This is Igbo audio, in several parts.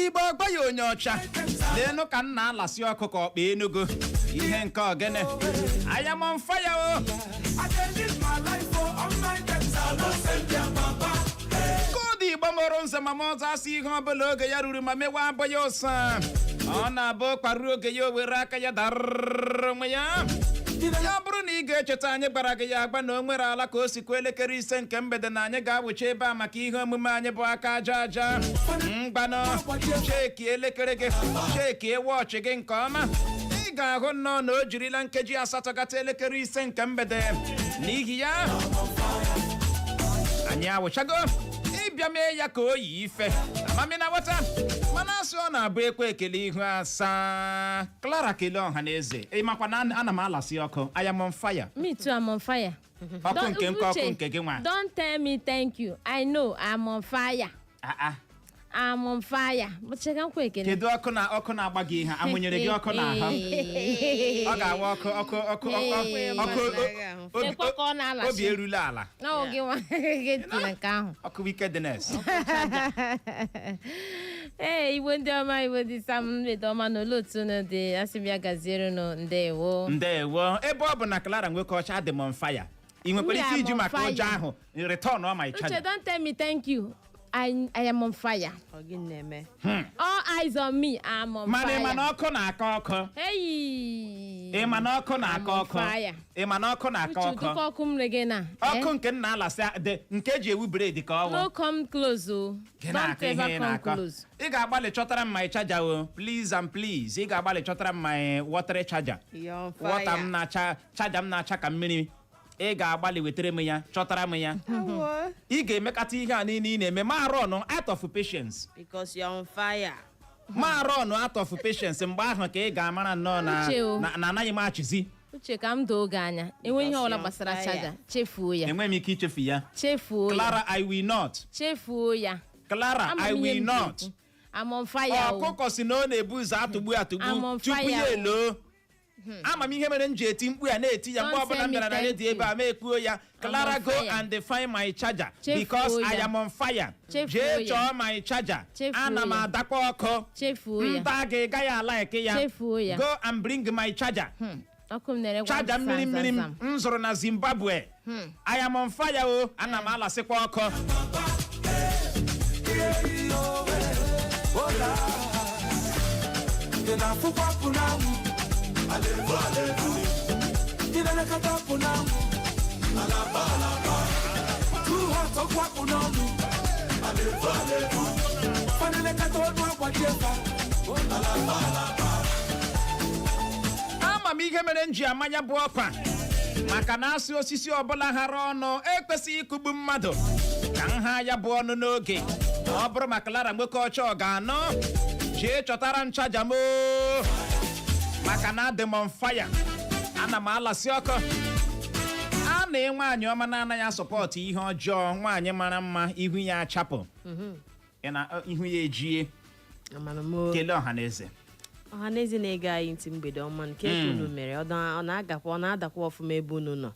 Igbo gwa ya onye ọcha, leenụ ka m na-alasị ọkụ ka ọkpa Enugu. Ihe nke ogene, I am on fire o. I dey live my life for all my debts. I no send their papa. Koodu Igbo mụrụ nze ma ọzọ, asị ihe ọbụla oge ya ruru ma mewe abụ ya ụsa, ọ na-abụ kparuo oge ya, o were aka ya darụrụ onwe ya. Ya bụrụ na ị ga-echeta, anyị gwara gị ya agba na o nwere ala ka o sikwa elekere 5 nke mgbede na anyị ga-awụcha ebe a maka ihe omume anyị bụ aka aja aja. Mgbanụ, cheki elekere gị, cheki watch gị nke ọma, ị ga-ahụ nnọọ na o jirila nkeji 8 gata elekere 5 nke mgbede. N'ihi ya, anyị awụchago ịbịa mee ya ka o yi ife amami na nghọta. Mana asị ọ na-abụ ekwe ekele ihu asaa. Clara, kelee ọha na eze. Ị makwa na ana m alasị ọkụ? I am on fire. Me too, I'm on fire. Ọkụ nke nke ọkụ. Uche, Nke gị nwa. Don't tell me thank you. I know I'm on fire. Ah, ah. I'm on fire. But cheka nkwa ekele. Kedu ọkụ na ọkụ na-agba gị? Ihe amụnyere gị ọkụ n'ahụ? Ọ ga-awa ọkụ, ọkụ, ọkụ, ọkụ, ọkụ. Ekwe ka ọ na-alachi. Obi erula ala. Na oge nwa ga-etinye nke ahụ. Ọkụ wickedness. Ee, Igbo ndị ọma, Igbo ndị sam, mgbede ọma na olee otu unu dị? Asị m ya gaziere unu. Ndewo. Ndewo. Ebe ọ bụ na Clara nwoke ọcha dị m on fire, ị nwekwara ike Me, iji I'm on maka fire. ụjọ ahụ return ọ my Uche, charger. don't tell me thank you. I am on fire. Ọ gịnị na-eme? All eyes on me. I'm on Mana fire. ị ma na ọkụ na-akọ ọkụ? Hey. Ị ma na ọkụ na-akọ I'm on ọkụ? fire. Ị ma na ọkụ na-akọ Uche, ọkụ? ụdịka ọkụ m rege na. Ọkụ nke m na-alasị dị nke eji ewu bread ka ọ wụ. No come close o. Gị Don't na-akọ ihe ever ị come na-akọ. close. Ị ga-agbalị chọtara m my charger o, please and please. Ị ga-agbalị chọtara m my water charger. You're on fire. Water m na-acha, charger m na-acha ka mmiri. Ị ga-agbalị wetara m ya, chọtara m ya. Awo. Ị ga-emekata ihe a niile ị na-eme ma run out of patience. Because you're on fire. Ma run out of patience, mgbe ahụ ka ị ga-amara nnọọ na Uche o. na anaghị m achịzi. Uche, ka m doo gị anya, enwe ihe ọbụla gbasara Fire. charger, chefuo ya. Enweghị m ike ichefu ya. Chefuo ya. Clara, I will not. Chefuo ya. Clara, Ama I m ihe will m not. ga-ekwu. I'm on fire o. Ọkụkọ si na ọ na-ebu ụzọ atụgbu I'm atụgbu on tupu fire ya o. eloo. Ama m ihe mere m ji eti mkpu ya, na-eti ya mgbe Don't ọbụla m tell me bịara na redio thank ebe a ma ekwuo ya. Clara, on go fire. and find my charger Chefuo because I ya. am on fire. Chefuo Jee ya. chọọ my charger. Chefuo Ana m ya. adakwa ọkụ. Chefuo ya. Nta gị gaghị a-like ya. Chefuo ya. Go and bring my charger. Ọkụ m na-erekwa. Charger mmiri mmiri m zam. m zụrụ na Zimbabwe. I am on fire o, ana m alasịkwa ọkụ. Yeah, yo, eh. Hola. Ị na-afụkwa apụ n'anwụ? Alevu, alevu. Ị na-elekọta apụ n'anwụ? Alaba, alaba. Too hot, ọkụ apụ n'ọnụ. Alevu, alevu. Fa na-elekọta ọnụ agbajie fa. Alaba, alaba. Ama m ihe mere m ji amanya bụ ọkwa, maka na asị osisi ọbụla hara ọnụ ekwesịghị ịkụgbu mmadụ. Ka nha ya bụ ọnụ n'oge, ọ bụrụ ma Clara nwoke ọcha ga-anọ, jee chọtara m charger m oo. Maka na adị m on fire, ana m alasị ọkụ. A na nwaanyị ọma na-anaghị a-support ihe ọjọọ. Nwaanyị mara mma, ihu ya achapụ. Ị na ihu ya ejie. Amara m o. Kelee ọha na eze. Ọha na eze na-ege anyị ntị, mgbede ọma. Nke ka unu mere? Ọ na-agakwa, ọ na-adakwa ọfụma ebe unu nọ?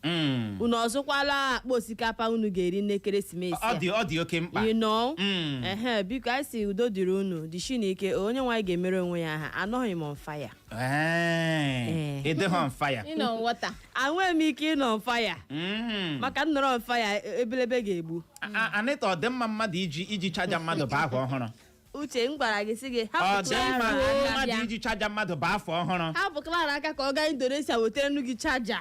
Unu ọzụkwala akpa osikapa unu ga-eri n'ekeresimesi? Ọ dị oke mkpa. Ehe, biko, anyị si udo dịrị unu, dịshi n'ike. Onye nwaanyị ga-emere onwe ya aha. Anọghị m on fire. Ee, ị dịghị on fire. Ị nọ water. Enweghị m ike ịnọ on fire maka nnọrọ on fire, ebelebe ga-egbu. Anita, ọ dị mma mmadụ iji charger mmadụ bụ afọ ọhụrụ? Uche, m gwara gị sị gị Ọ hapụ dị Clara mma aka. mmadụ iji charger mmadụ bụ afọ ọhụrụ? Hapụ Clara aka ka ọ gaa Indonesia wetara nnu gị charger.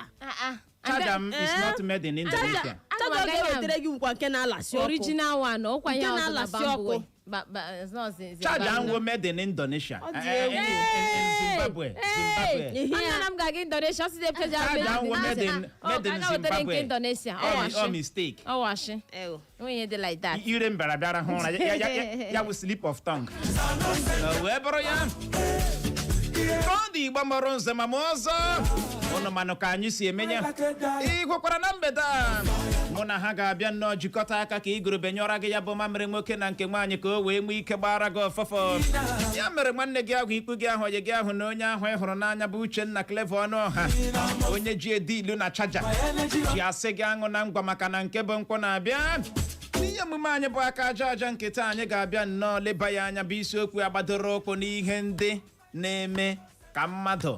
Charger m is not made in Indonesia. Charger ọ ga-ewetara gị nkwa nke na-alasị ọkụ. Original one, ọkwa Nke ya ọzọ na na-alasị Bamboo. ọkụ. It's not Zimbabwe. Charger m wo made in Indonesia. Ọ dị Eh, egwu. in Zimbabwe. Zimbabwe. Ihe Ana na m ga-aga Indonesia, ọ sị na charger Charger m wo made in Ọ ga wetara nke Zimbabwe. Indonesia. Ọ Ọ washi. mistake. Ọ washi. Ew. Enweghị ihe dị like that. Ire m bịara bịara hụ ụra ya, ya, ya, ya bụ slip of tongue. O wee bụrụ ya ka ọ dị. Igbo mụrụ nze ma m ọzọ, ụnụ manụ ka anyị si emenye. Ị hụkwara na mgbede a, mụ na ha ga-abịa nnọọ jikọta aka ka igurube nyọra gị ya bụ mamịrị nwoke na nke nwaanyị, ka o wee nwee ike gbara gị ọfọfọ. Ya mere, nwanne gị ahụ, ikwu gị ahụ, onye gị ahụ na onye ahụ ị hụrụ n'anya bụ Uchenna Clever Ọnụọha, onye ji edi ilu na charger, ji asị gị aṅụ na ngwa, maka na nke bụ nkwụ na-abịa. N'ihe omume anyị bụ Aka Aja Aja nke taa, anyị ga-abịa nnọọ leba ya anya, bụ isiokwu agbadoro ụkwụ n'ihe ndị na-eme ka mmadụ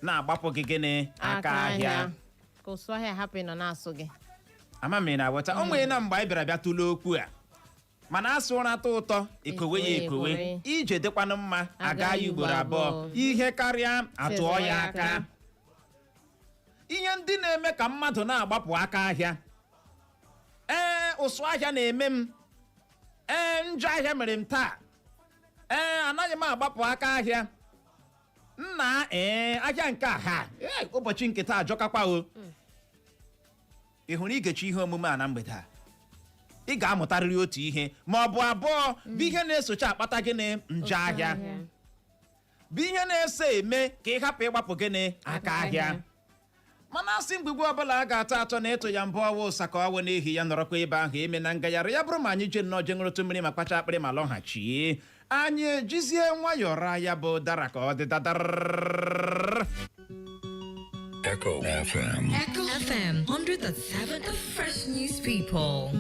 na-agbapụ gị gịnị? Aka ahịa. Ka ụsụ ahịa hapụ ịnọ na-asụ gị. Ama m ị na-aghọta. O nwere na mgbe anyị bịara bịa tụlee okwu a, mana asụ ụra atọ ụtọ ekowe ya ekowe. Ekowe. Ije dịkwanụ mma aga ya ugboro abụọ. Abụọ. Ihe karịa atụọ ya aka. Aka. Ihe ndị na-eme ka mmadụ na-agbapụ aka ahịa. Ee, ụsụ ahịa na-eme m. Ee, njọ ahịa mere m taa. Ee, anaghị m agbapụ aka ahịa nna. Ee, ahịa nke a ha. Ee, ụbọchị nke taa ajọkakwa o. Ị hụrụ igechi ihe omume a na mgbede a, ị ga-amụtarịrị otu ihe ma ọ bụ abụọ, bụ ihe na-esocha akpata gịnị? Njọ ahịa, bụ ihe na-eso eme ka ị hapụ ịgbapụ gịnị? Aka ahịa. Mana asị mgbugbu ọbụla a ga-atọ atọ na ịtụ ya mbụ ọwa ụsa ka ọwụ n'ihi ya nọrọkwa ebe ahụ eme na ngagharị ya. Bụrụ ma anyị jee nnọọ jee ṅụrụtụ mmiri ma kpacha akpịrị ma lọghachie, anyị ejizie nwayọọ ra ya bụ dara ka ọ dị dadarrrr. Echo FM. Echo FM 100.7, the fresh news people.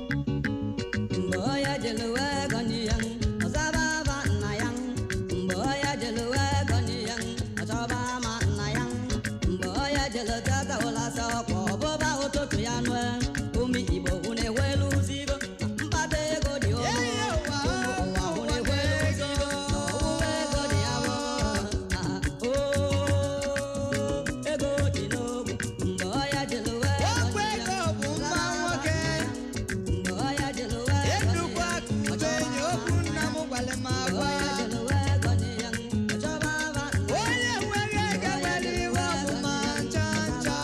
Mgbe onye jere wee gọnye ya, ọzaba aba nna ya. Mgbe onye jere wee gọnye ya, ọchọba ama nna ya. Mgbe onye jere teta ụla sọ ọkwa ọbụba ụtụtụ ya nụ. Ụmụ Igbo, unu ewelu zigo na mkpata ego dị ụmụ ụwa. Unu ewelu zigo na ọwụwa ego dị ya bụ ego dị n'ogbu. Mgbe onye jere wee Okwu gọnye ya, ego bụ mma nwoke. mgbe onye jere wee Edukwa akụbe enyi okwu nna m gwara m agwa. Onye nwere ego nwere iwe ọbụma ncha ncha.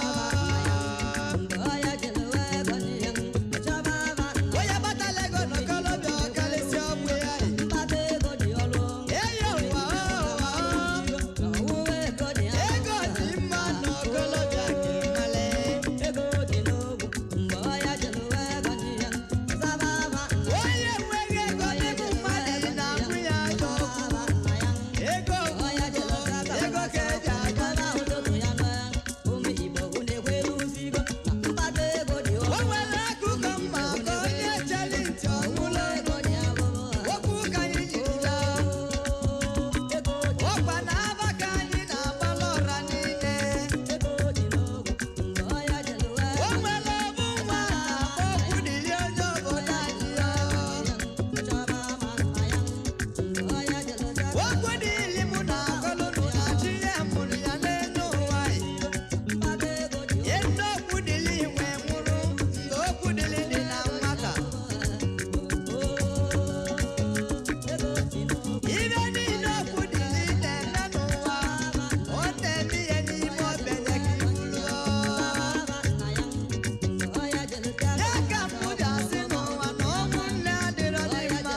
Onye gbatala ego n'okolobịa ọkarịsịa ọgwụ ya. Eyi ụwa ụwa. Ego dị mma n'okolobịa ka ịmale. Onye nwere ego n'ịbụ mmadụ na-akwụ ya ajọ okwu. Ego bụ ego, ego ka eji aga O nwere akụkọ mma ka onye chere ntị ọnwụla. Okwu ka anyị jiri laa. Ọkwa na aba ka anyị na-agbala ọra niile. O nwere ọbụ nwa na-akpọ okwu dịrị onye obodo anyị ya. Okwu dịrị mụ na akọlụnụ na chi ya mụrụ ya n'elu ụwa. Ihe ndị okwu dịrị nwe nwụrụ mgbe okwu dịrị dị na nwata. Ibe niile okwu dịrị na-eme n'ụwa, ọ na-eme ihe n'ime obenye ka ibulu. Ya ka mụ ji asị n'ụwa na ụmụnne adịrọ dị mma.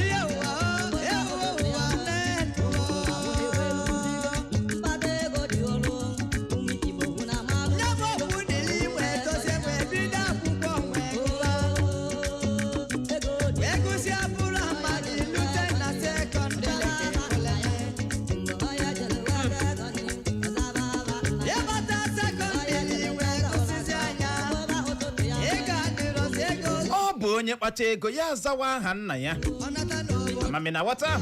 Ihe ụwa o, ewu ụwa na-enu o. Ya bụ okwu dịrị wee dozie wee bido akwụkwọ wee gụwa. Wee gụsịa bụrụ amadị lute na sekọndịrị ka ekweleme. Ịbata sekọndịrị wee gụsịsị anya. Ego adịrọzi ego. Ọ bụ onye kpata ego ya azawa aha nna ya. Ọ nata n'obodo. Amami na ghọta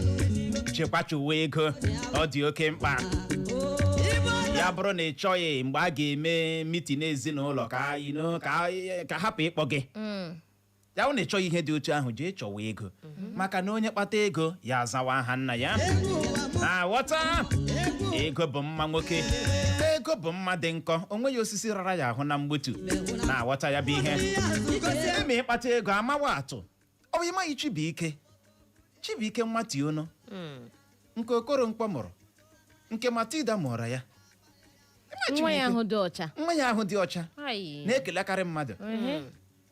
chekwa chụwa ego, ọ dị oke mkpa. Ibe ọ Ya bụrụ na ị chọghị mgbe a ga-eme meeting ezinụlọ ka anyị nụ- ka hapụ ịkpọ gị ya, bụ na ị chọghị ihe dị otu ahụ, jee chọwa ego, maka na onye kpata ego ya azawa aha nna ya. Egwu ụwa mụ. Na ghọta Egwu. ego bụ mma nwoke, ego bụ mma dị nkọ, o nweghị osisi rara ya ahụ na mgbutu. Na-aghọta ya bụ ihe. Ihe azụ gosi. Eme ịkpata ego amawa atụ, ọ bụ ịmaghị Chibuike, Chibuike nwa Tiono nke Okoro mkpọ mụrụ, nke Matilda mụrụ ya. Ịma Nwa ya Chibuike, ahụ dị ọcha. Nwa ya ahụ dị ọcha. Ai. Na-ekelekarị mmadụ. Ehe.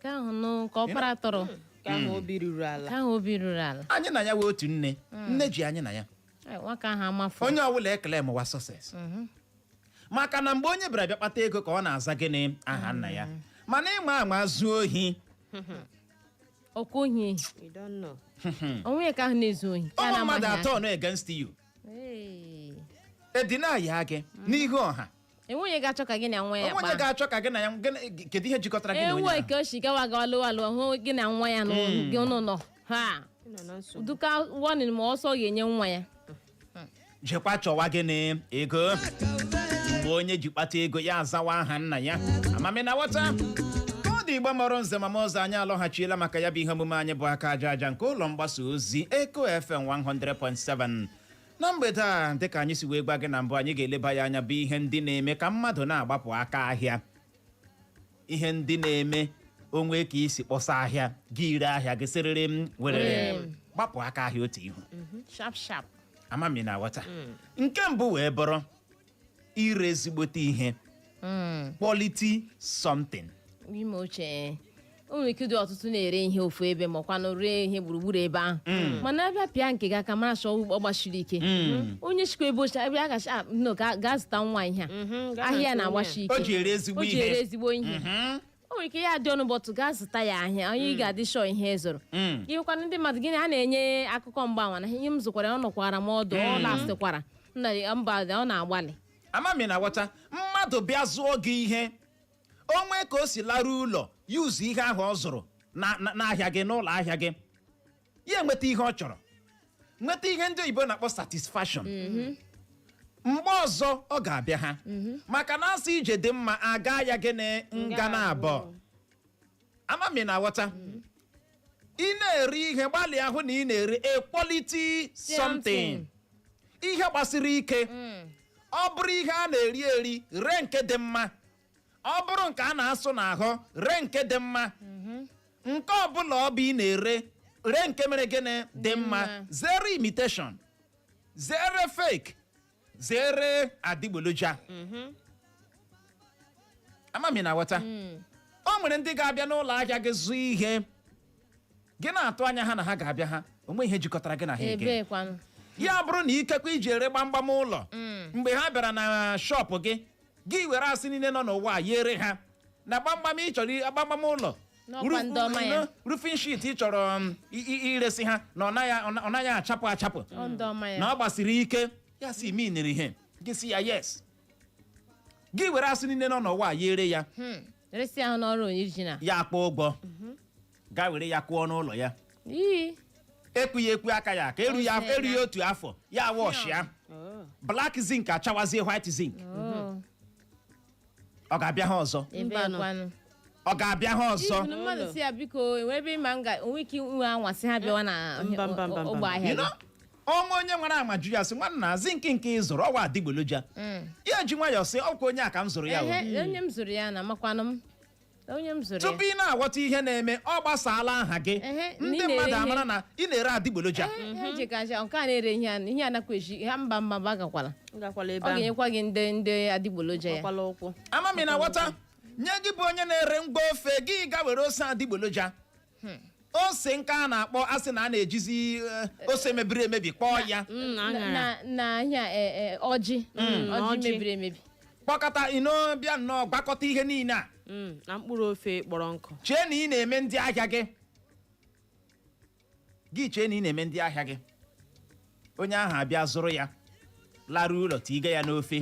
Ka ahụ nụ ka ọkpara tọrọ. Ka ahụ obi ruru ala. Ka ahụ obi ruru ala. Anyị na ya wee otu nne, nne ji anyị na ya. Ai, nwaka ahụ amafọ. Onye ọbụla ekele mụwa success, maka na mgbe onye bịara bịa kpata ego ka ọ na-aza gịnị? Aha nna ya. Mana ịma ama zuo ohi. Ọkwa ohi. You don't know. Onwe ka ahụ na-ezu ohi ka a Ụmụ mmadụ na-amaghị atọ nọ against you. aka. Ee. Edina ya gị n'ihu ọha. Enwe onye ga-achọ ka gị na nwa ya Onwe onye kpaa. ga-achọ ka gị na ya kedu ihe jikọtara gị na onye Ewu ahụ? ka o si gawa gawa lụwa lụwa hụ gị na nwa ya gị n'ụlọ ha. Ị nọ na nsogbu. Duka warning ma ọsọ ga-enye nwa ya. Jekwa chọwa gịnị? Ego. Mgbe onye ji kpata ego ya azawa aha nna ya. Amami na ghọta ka ọ dị. Igbo mọrọ nze ma ọzọ, anyị alọghachiela maka ya bụ ihe omume anyị bụ Aka Aja Aja nke ụlọ mgbasa ozi Eko FM 100.7 na mgbede a. Dịka anyị si wee gwa gị na mbụ, anyị ga-eleba ya anya bụ ihe ndị na-eme ka mmadụ na-agbapụ aka ahịa, ihe ndị na-eme onwe ka isi kpọsa ahịa gị, ire ahịa gị sịrịrị m werere gbapụ aka ahịa otu ihu. Sharp sharp. Amami na aghọta. Nke mbụ wee bụrụ ire ezigbote ihe, quality something. Ime uche, o nwere ike ịdị ọtụtụ na-ere ihe ofu ebe, ma ọkwanụ ree ihe gburugburu ebe ahụ, mana abịa pịa nke gị aka, mara chọọ ọ gbachiri ike. Onye chikwa ebe oche abịa gachi, "Ah, no, gaa zụta nwa ihe a." Gaa Ahịa na nke na-agbashi ike. O ji ere ezigbo O ji ihe. ere ezigbo ihe. O nwere ike ya dị ọnụ, bọtụ gaa zụta ya ahịa, onye ị ga-adị shọ ihe ị zụrụ. Gị hụkwana ndị mmadụ gịnị a na-enye akụkọ mgbanwa na ihe m zụkwara, ọ nọkwara m ọdụ, ọ lasịkwara nna mba, ọ na-agbalị. Amami na aghọta. Mmadụ bịa zụọ gị ihe, o nwee ka o si lara ụlọ yuzu ihe ahụ ọ zụrụ n'ahịa gị, n'ụlọ ahịa gị, ya enweta ihe ọ chọrọ, nweta ihe ndị oyibo na-akpọ satisfaction. Mgbe ọzọ ọ ga-abịa ha, maka na asị ije dị mma aga ya gịnị nga na abụọ. Amami na aghọta. Ị na-ere ihe, gbalịa hụ na ị na-ere a quality something, ihe gbasiri ike. Ọ bụrụ ihe a na-eri eri, ree nke dị mma. Ọ bụrụ nke a na-asụ n'ahụ, ree nke dị mma. Nke ọbụla ọ bụ ị na-ere, ree nke mere gịnị? Dị mma. Mma. Zere imitation, zere fake, zere adịgboloja. Amami na aghọta. O nwere ndị ga-abịa n'ụlọ ahịa gị zụọ ihe, gị na-atụ anya ha na ha ga-abịa, ha onwe ihe jikọtara gị na ha ege. Ebee kwanụ? Ya bụrụ na ikekwe iji ere gbamgbam ụlọ, mgbe ha bịara na shop gị, gị were asị niile nọ n'ụwa a yere ha na gbamgbam ị chọrọ, gbamgbam ụlọ. N'ọkwa ndị ọma ya. Roofing sheet ị chọrọ iresi ha na ọ naghị achapụ achapụ, Ọ ndị ọma ya. na ọ gbasiri ike. Ya si miniri ihe gị, si ya yes, gị were asị niile nọ n'ụwa a yere ya. Resi ahụ n'ọrụ original. Ya akpọ ụgwọ, gaa were ya kụọ n'ụlọ ya. Ii. Ekwu ya ekwu aka ya ka eru ya. Ose Eru ya na. otu afọ, ya wash ya, black zinc achawazie white zinc. Oh. Ọ ga-abịa ha ọzọ? Ebee Mbanụ. kwanụ? Ọ ga-abịa ha ọzọ? Even mmadụ si ya biko, enwere ebe ịma m ga onwe ike inwe anwasị ha bịawa na Mba, mba, mba, mba. ụgbọ ahịa You gị. know, ọnwa onye nwere ama jụ ya sị, "Nwanna, zinc nke ị zụrụ ọwa adịgboloja?" Ya eji nwayọọ sị, "Ọkwa onye a ka m zụrụ ya o." Ehe, onye m zụrụ ya na amakwanụ m onye m zụrụ ya. Tupu ị na-aghọta ihe na-eme, ọ gbasaala aha gị. Ehe, na Ndị ị na-ere mmadụ ihe. amara na ị na-ere adịgboloja. Ehe, ha ejekacha nke a na-ere ihe a, ihe a nakwa eji ha. Mba, mba, mba, agakwala. Gakwala ebe Ọ ahụ. ga-enyekwa gị ndị adịgboloja ya. Gbakwala ụkwụ. Amami na ghọta. Nye gị bụ onye na-ere ngwa ofe, gị ga were ose adịgboloja, ose nke a na-akpọ asị na a na-ejizi ose mebiri emebi kpọọ ya. Aṅara. Na ihe a, ọjị ọjị ọjị. mebiri emebi. Kpọkọta ino bịa nnọọ gbakọta ihe niile a. Na mkpụrụ ofe kpọrọ nkụ. Chee na ị na-eme ndị ahịa gị, gị chee na ị na-eme ndị ahịa gị, onye ahụ abịa zụrụ ya, lara ụlọ, tiga ya n'ofe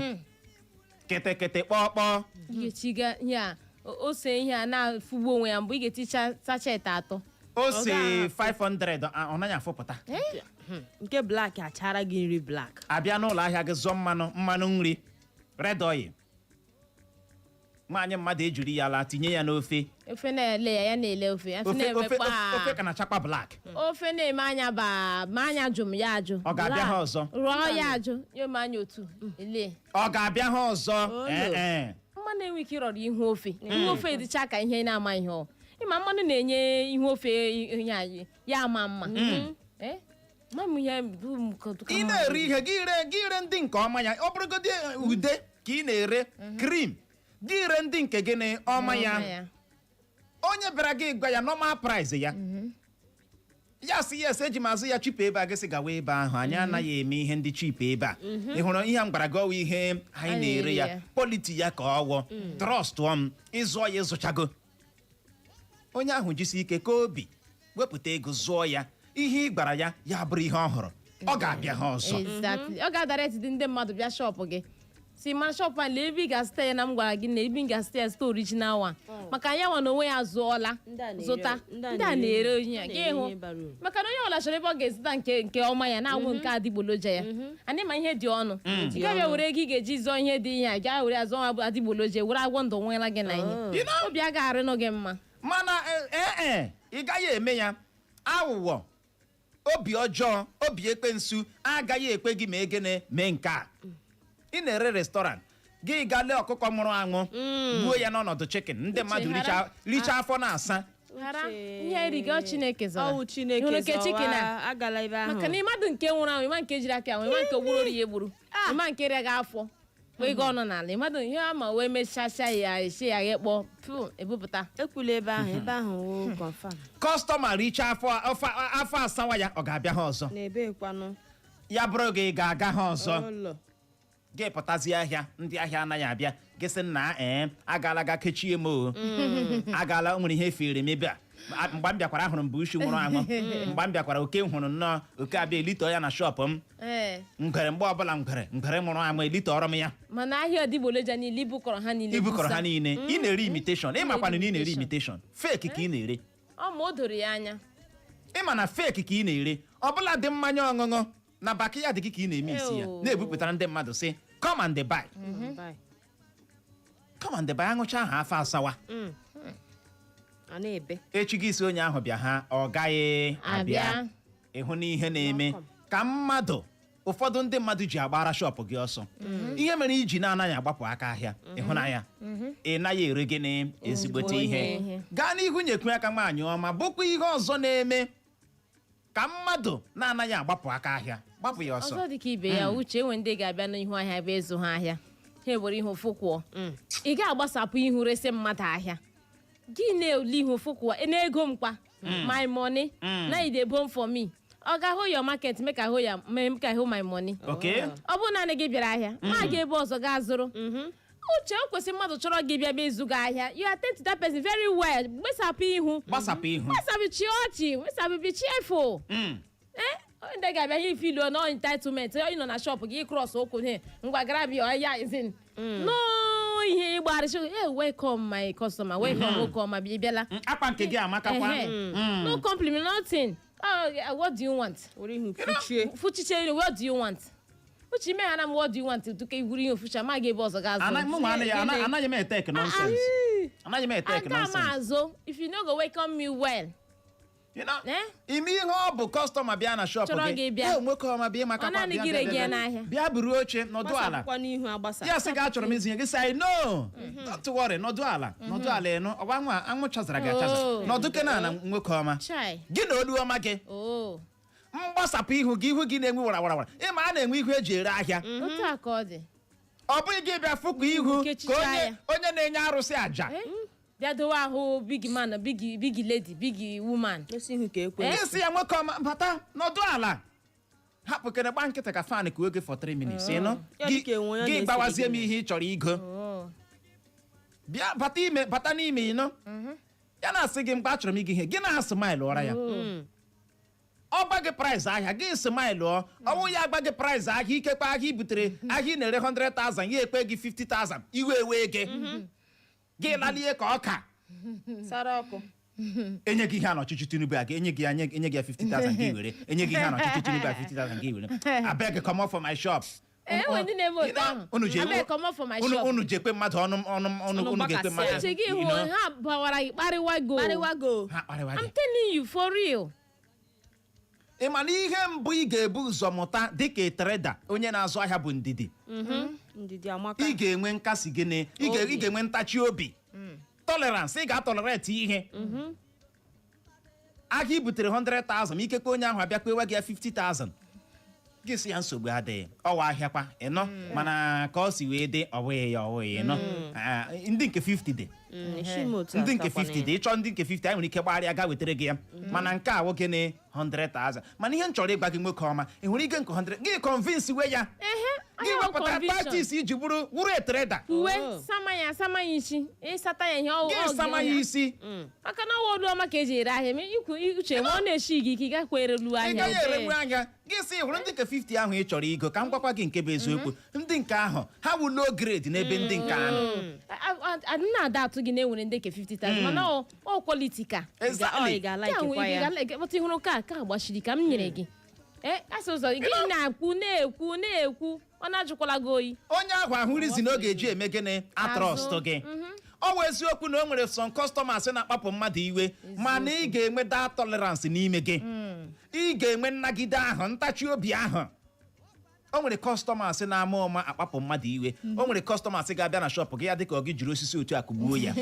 kịtịkịtị, kpọọ kpọọ. Ị ga-etiga ihe a, ose ihe a na-afụgbu onwe ya mgbe ị ga-eticha sachet atọ. Ose Ọ 500 ọ naghị afụpụta. Nke black achara gị nri black. Abịa n'ụlọ ahịa gị zụọ mmanụ, mmanụ nri red oil, nwaanyị mmadụ ejiri ya laa tinye ya n'ofe. Ofe na-ele ya, ya na-ele ofe ofe Ofe na-eme ofe kpaa. Ofe ka na-achakwa black. Ofe na-eme anya baa ma anya jụ m ya ajụ. Ọ ga-abịa ha ọzọ? Rụọ ya ajụ ya ome anya otu ele. Ọ ga-abịa ha ọzọ? Olo. Ee, ee. Mmanụ enwe ike ịrọrọ ihu ofe, ihu ofe dịcha ka ihe na-ama ihe ọ ịma mmanụ na-enye ihu ofe ihe anyị ya ama mma. Eh? Ma m ihe bụ m Ị na-ere ihe gị, ree gị, ree ndị nke ọma ya. Ọ bụrụgodị ude ka ị na-ere, cream gị, ree ndị nke gịnị ọma ya. Onye bịara gị gwa ya normal price ya, ya sị yes, eji m azụ ya cheap ebe a. Gị sị gawa ebe ahụ, anyị anaghị eme ihe ndị cheap ebe a. Ị hụrụ ihe m gwara gị? Ọwụ ihe anyị na-ere ya, quality ya ka ọwụ. Trust m, ịzụọ ya, ịzụchago. Onye ahụ jisi ike ka obi wepụta ego zụọ ya, ihe ị gwara ya, ya bụrụ ihe ọ hụrụ, ọ ga-abịa ha ọzọ. Exactly. Ọ ga-adara etiti ndị mmadụ bịa shop gị. Si ma shop a, lee ebe ị ga-azụta ya, na m gwara gị na ebe ị ga-azụta ya, zụta original one, maka ya nwa na onwe ya zụọla. Ndị a na-ere- Zụta. Ndị a Ndị a na-ere onye ya ndị gị a na-ere hụ ihe bara uru. maka na onye ọbụla chọrọ ebe ọ ga-ezụta nke ọma ya na-awụ nke adịgboloja ya. Anyị ma ihe dị ọnụ. Ị gaghị were ego ị ga-eji zụọ ihe dị ihe a gaa were azụ adịgboloja, were agwọ ndụ nwela gị na ihe. You know? Obi agaghị arịnụ gị mma. Mana ee, ị gaghị eme ya. Aghụghọ, obi ọjọọ, obi ekwensu agaghị ekwe gị ma egene mee nke a. Ị na-ere restaurant gị, gaa lee ọkụkọ nwụrụ anwụ, gbuo ya n'ọnọdụ chicken. Ndị mmadụ Uche, richa afọ na-asa. Ghara ihe erigo Chineke zọrọ. Ọwụ Chineke Hụrụ nke chicken a? zọwa, agala ebe ahụ. Maka na ịmadụ nke nwụrụ anwụ, ịma nke jiri aka ya nwụ, ịma nke gburu ori ya egburu, ịma nke rịa gị afọ wee gaa ọnụ n'ala, ịmadụ ihe ama wee mechasịa ya, esi ya ghekpọ pụ ebupụta. Ekwula ebe ahụ, ebe ahụ wụ confirm. Customer richa afọ, afọ asawa ya, ọ ga-abịa ha ọzọ? Na-ebe kwanụ? Ya bụrụ gị, ị ga-aga ha ọzọ? Ụlọ. Gị pụtazie ahịa, ndị ahịa anaghị abịa. Gị sị nna, ee, agaala ga kechie m o, agaala, o nwere ihe efere m ebe a. Mgbe m bịakwara, ahụrụ m bụ ushi nwụrụ anwụ. Mgbe m bịakwara, oke m hụrụ nnọọ oke abịa elito ya na shop m. Ngwere, mgbe ọbụla ngwere nwụrụ anwụ elitọrọ m ya. Mana ahịa adịgboloja niile ibukọrọ ha niile. Ibukọrọ busa. ha niile. Ị na-ere imitation. Ị makwana na ị na-ere Imitation. Imitation, fake ka ị na-ere. Ọ ma o doro ya anya. Ị ma na fake ka ị na-ere. Ọbụla dị mmanya ọṅụṅụ na backyard gị ka ị na-eme isi ya, Ew. na-ebupụtara ndị mmadụ, sị come and buy, Bye. come and buy. Aṅụcha ahụ, afọ asawa. A na-ebe. Echi gị isi onye ahụ bịa ha, ọ gaghị abịa. Abịa. Ịhụ n'ihe na-eme ka mmadụ, ụfọdụ ndị mmadụ ji agbara shop gị ọsọ. Ihe mere iji na-anaghị agbapụ aka ahịa, ịhụnanya, ị naghị ere gịnị? Ezigbote ihe. Ihe. Gaa n'ihu, nyekwu aka nwaanyị ọma. Bụkwa ihe ọzọ na-eme ka mmadụ na-anaghị agbapụ aka ahịa, gbapụ ya ọsọ. Ọzọ dị ka ibe ya, uche, enwe ndị ga-abịa n'ihu ahịa ebe ịzụ ha ahịa, ha ewere ihu fụkwụọ. Ị ga-agbasapụ ihu resi mmadụ ahịa, gị na-ele ihu fụkwụọ n'ego m kwa, my money na you dey bone for me. Ọ ga-ahụ your market, make I hụ ya, make I hụ my money. Ọ bụrụ naanị gị bịara ahịa, ma ga ebe ọzọ gaa zụrụ. Uche, o kwesịrị mmadụ chọrọ gị bịa bịa ịzụ gị ahịa, you attend to that person very well, gbesapụ ihu. Gbasapụ ihu. Gbesapụ, chịa ọchị, gbesapụ, be cheerful. Ee, onye ndị ga-abịa ihe ifilu no entitlement. Ị nọ na shop gị, cross ụkwụ he, ngwa grab your ya izin no ihe ịgbarịsị. Hey, welcome my customer, welcome, welcome ma bịa, bịala. Akwa nke gị amakakwa. Ehe. No compliment, nothing. Oh, yeah, what do you want? Were ihu fuchie. Fuchiche, what do you want? Uche, ime ha na m, what do you want? Tuka iburu ihe ofucha ma ga ebe ọzọ ga azụ. Mụ nwa anaghị m etake nonsense, anaghị m etake Aga m nonsense. azụ if you no go welcome me well. You know, Eh? ime ihe ọ bụ customer bịa na shop Chọrọ gị gị bịa. "Eh, nwoke ọma, bịa maka Ọ naanị gị regi ya n'ahịa. Bịa buru oche, nọdụ ala." Gbasapụkwa n'ihu agbasa. Ya sị gị, achọrọ m izinye gị, sị no, don't worry, nọdụ ala, nọdụ ala. Ịnụ ọgwa nwa anwụ chazara gị achaza. Oh. Nọdụ kena ala, nwoke ọma. Chai. Gị na olu ọma gị. Oh. Mgbasapụ ihu gị, ihu gị na-enwe warawara. Ịma a na-enwe ihu eji ere ahịa. Otu a ka ọ dị. Ọ bụghị gị bịa fụkwa ihu Nkechicha ka onye ya. onye na-enye arụsị àjà. Eh? Bịa dowe ahụ big man, big big lady, big woman. Gosi ihu ka ekwe. Gị sị ya, nwoke ọma, bata, nọdụ ala, hapụ kene, gba nkịtị ka fan ka oge for 3 minutes, ịnụ. Ya dị ka enwe onye Gị na-esere gbawazie gị. m ihe ị chọrọ igo. Oh. Bịa, bata ime, bata n'ime, ịnụ. Ya na-asị gị, mgbe achọrọ m ịga ihe, gị na-asmile ụra ya. Ọ gba gị price ahịa, gị smile ọ. Ọnwụ ya agba gị price ahịa, ikekwe ahịa i butere, ahịa ị na-ere 100,000, ya ekpe gị 50,000, iwe ewe gị, gị lalie ka ọka Sara ọkụ. Enye gị ihe a n'ọchịchị Tinubu a, ga-enye gị ya, enye gị ya 50,000, gị were. Enye gị ihe a n'ọchịchị Tinubu a, 50,000, gị were. Abeg, come off for my shop. Eh, enwe ndị na-eme otu ahụ. Unu ji Abeg, come off for my unu shop. Unu ji ekpe mmadụ ọnụ ọnụ ọnụ. Ọnụ Unu ga-ekpe mmadụ. Uche, gị hụ ha bawara gị, kparịwa go. Kparịwago. Ha kparịwa I'm gị. telling you for real. Ị ma na ihe mbụ ị ga-ebu ụzọ mụta dịka trader, onye na-azụ ahịa, bụ ndidi. Ndidi amaka. Ị ga-enwe nkasi gịnị? Ị ga-enwe ntachi obi, tolerance. Ị ga-atolerate ihe ahịa i butere 100,000, ikekwe onye ahụ abịa kpewa gị ya 50,000, gị sị ya nsogbu adịghị, ọwa ahịa kwa, ịnọ. Mana ka ọ si wee dị, ọ bụghị ya, ọ bụghị, ịnọ. Ah, ndị nke 50 dị. Esi m otu Ndị nke atakwana 50 ya. dị. Ịchọ ndị nke 50, anyị nwere ike gbagharịa gaa wetara gị ya. Mana nke a, nwoke na 100,000. Mana ihe m chọrọ ịgwa gị, nwoke ọma, ị hụrụ ige nke 100 gị, convince we ya. Ehe. Gị Ahịa wepụta conviction. tactics iji bụrụ a trader. Uwe Oh. sama ya, sama ya isi, ịsata ya ihe ọ Gị ọ sama ya isi. Maka na ọwa olu ọma ka eji ere ahịa. Ikwu uche ma ọ na-eshi gị ike, ị gakwa erelu Ị ahịa. gaghị erenwu ahịa. Gị sị, hụrụ ndị nke 50 ahụ ị chọrọ igo, ka m gwakwa gị nke bụ eziokwu, ndị nke ahụ ha wụ low grade n'ebe ndị nke ahụ. Adị na-ada atụ gị na enwere ndị nke 50,000, mana ọ quality ka Exactly. Ọ, ị ga-alaikekwa ya. Kpọta ịhụrụ ka gbachiri ka m nyere gị. Ee, asị ụzọ gị na-ekwu na-ekwu na-ekwu, ọ na-ajụkwala gị oyi. Onye ahụ ahụ reason ọ ga-eji eme gịnị? A trust gị. Ọ bụ eziokwu na o nwere some customers na-akpapụ mmadụ iwe, mana ị ga-enwe that tolerance n'ime gị, ị ga-enwe nnagide ahụ, ntachi obi ahụ. O nwere customers na-ama ụma akpapụ mmadụ iwe. O nwere customers ga-abịa na shop gị, ya dịka ọ gị jiri osisi otu a kụgbuo ya.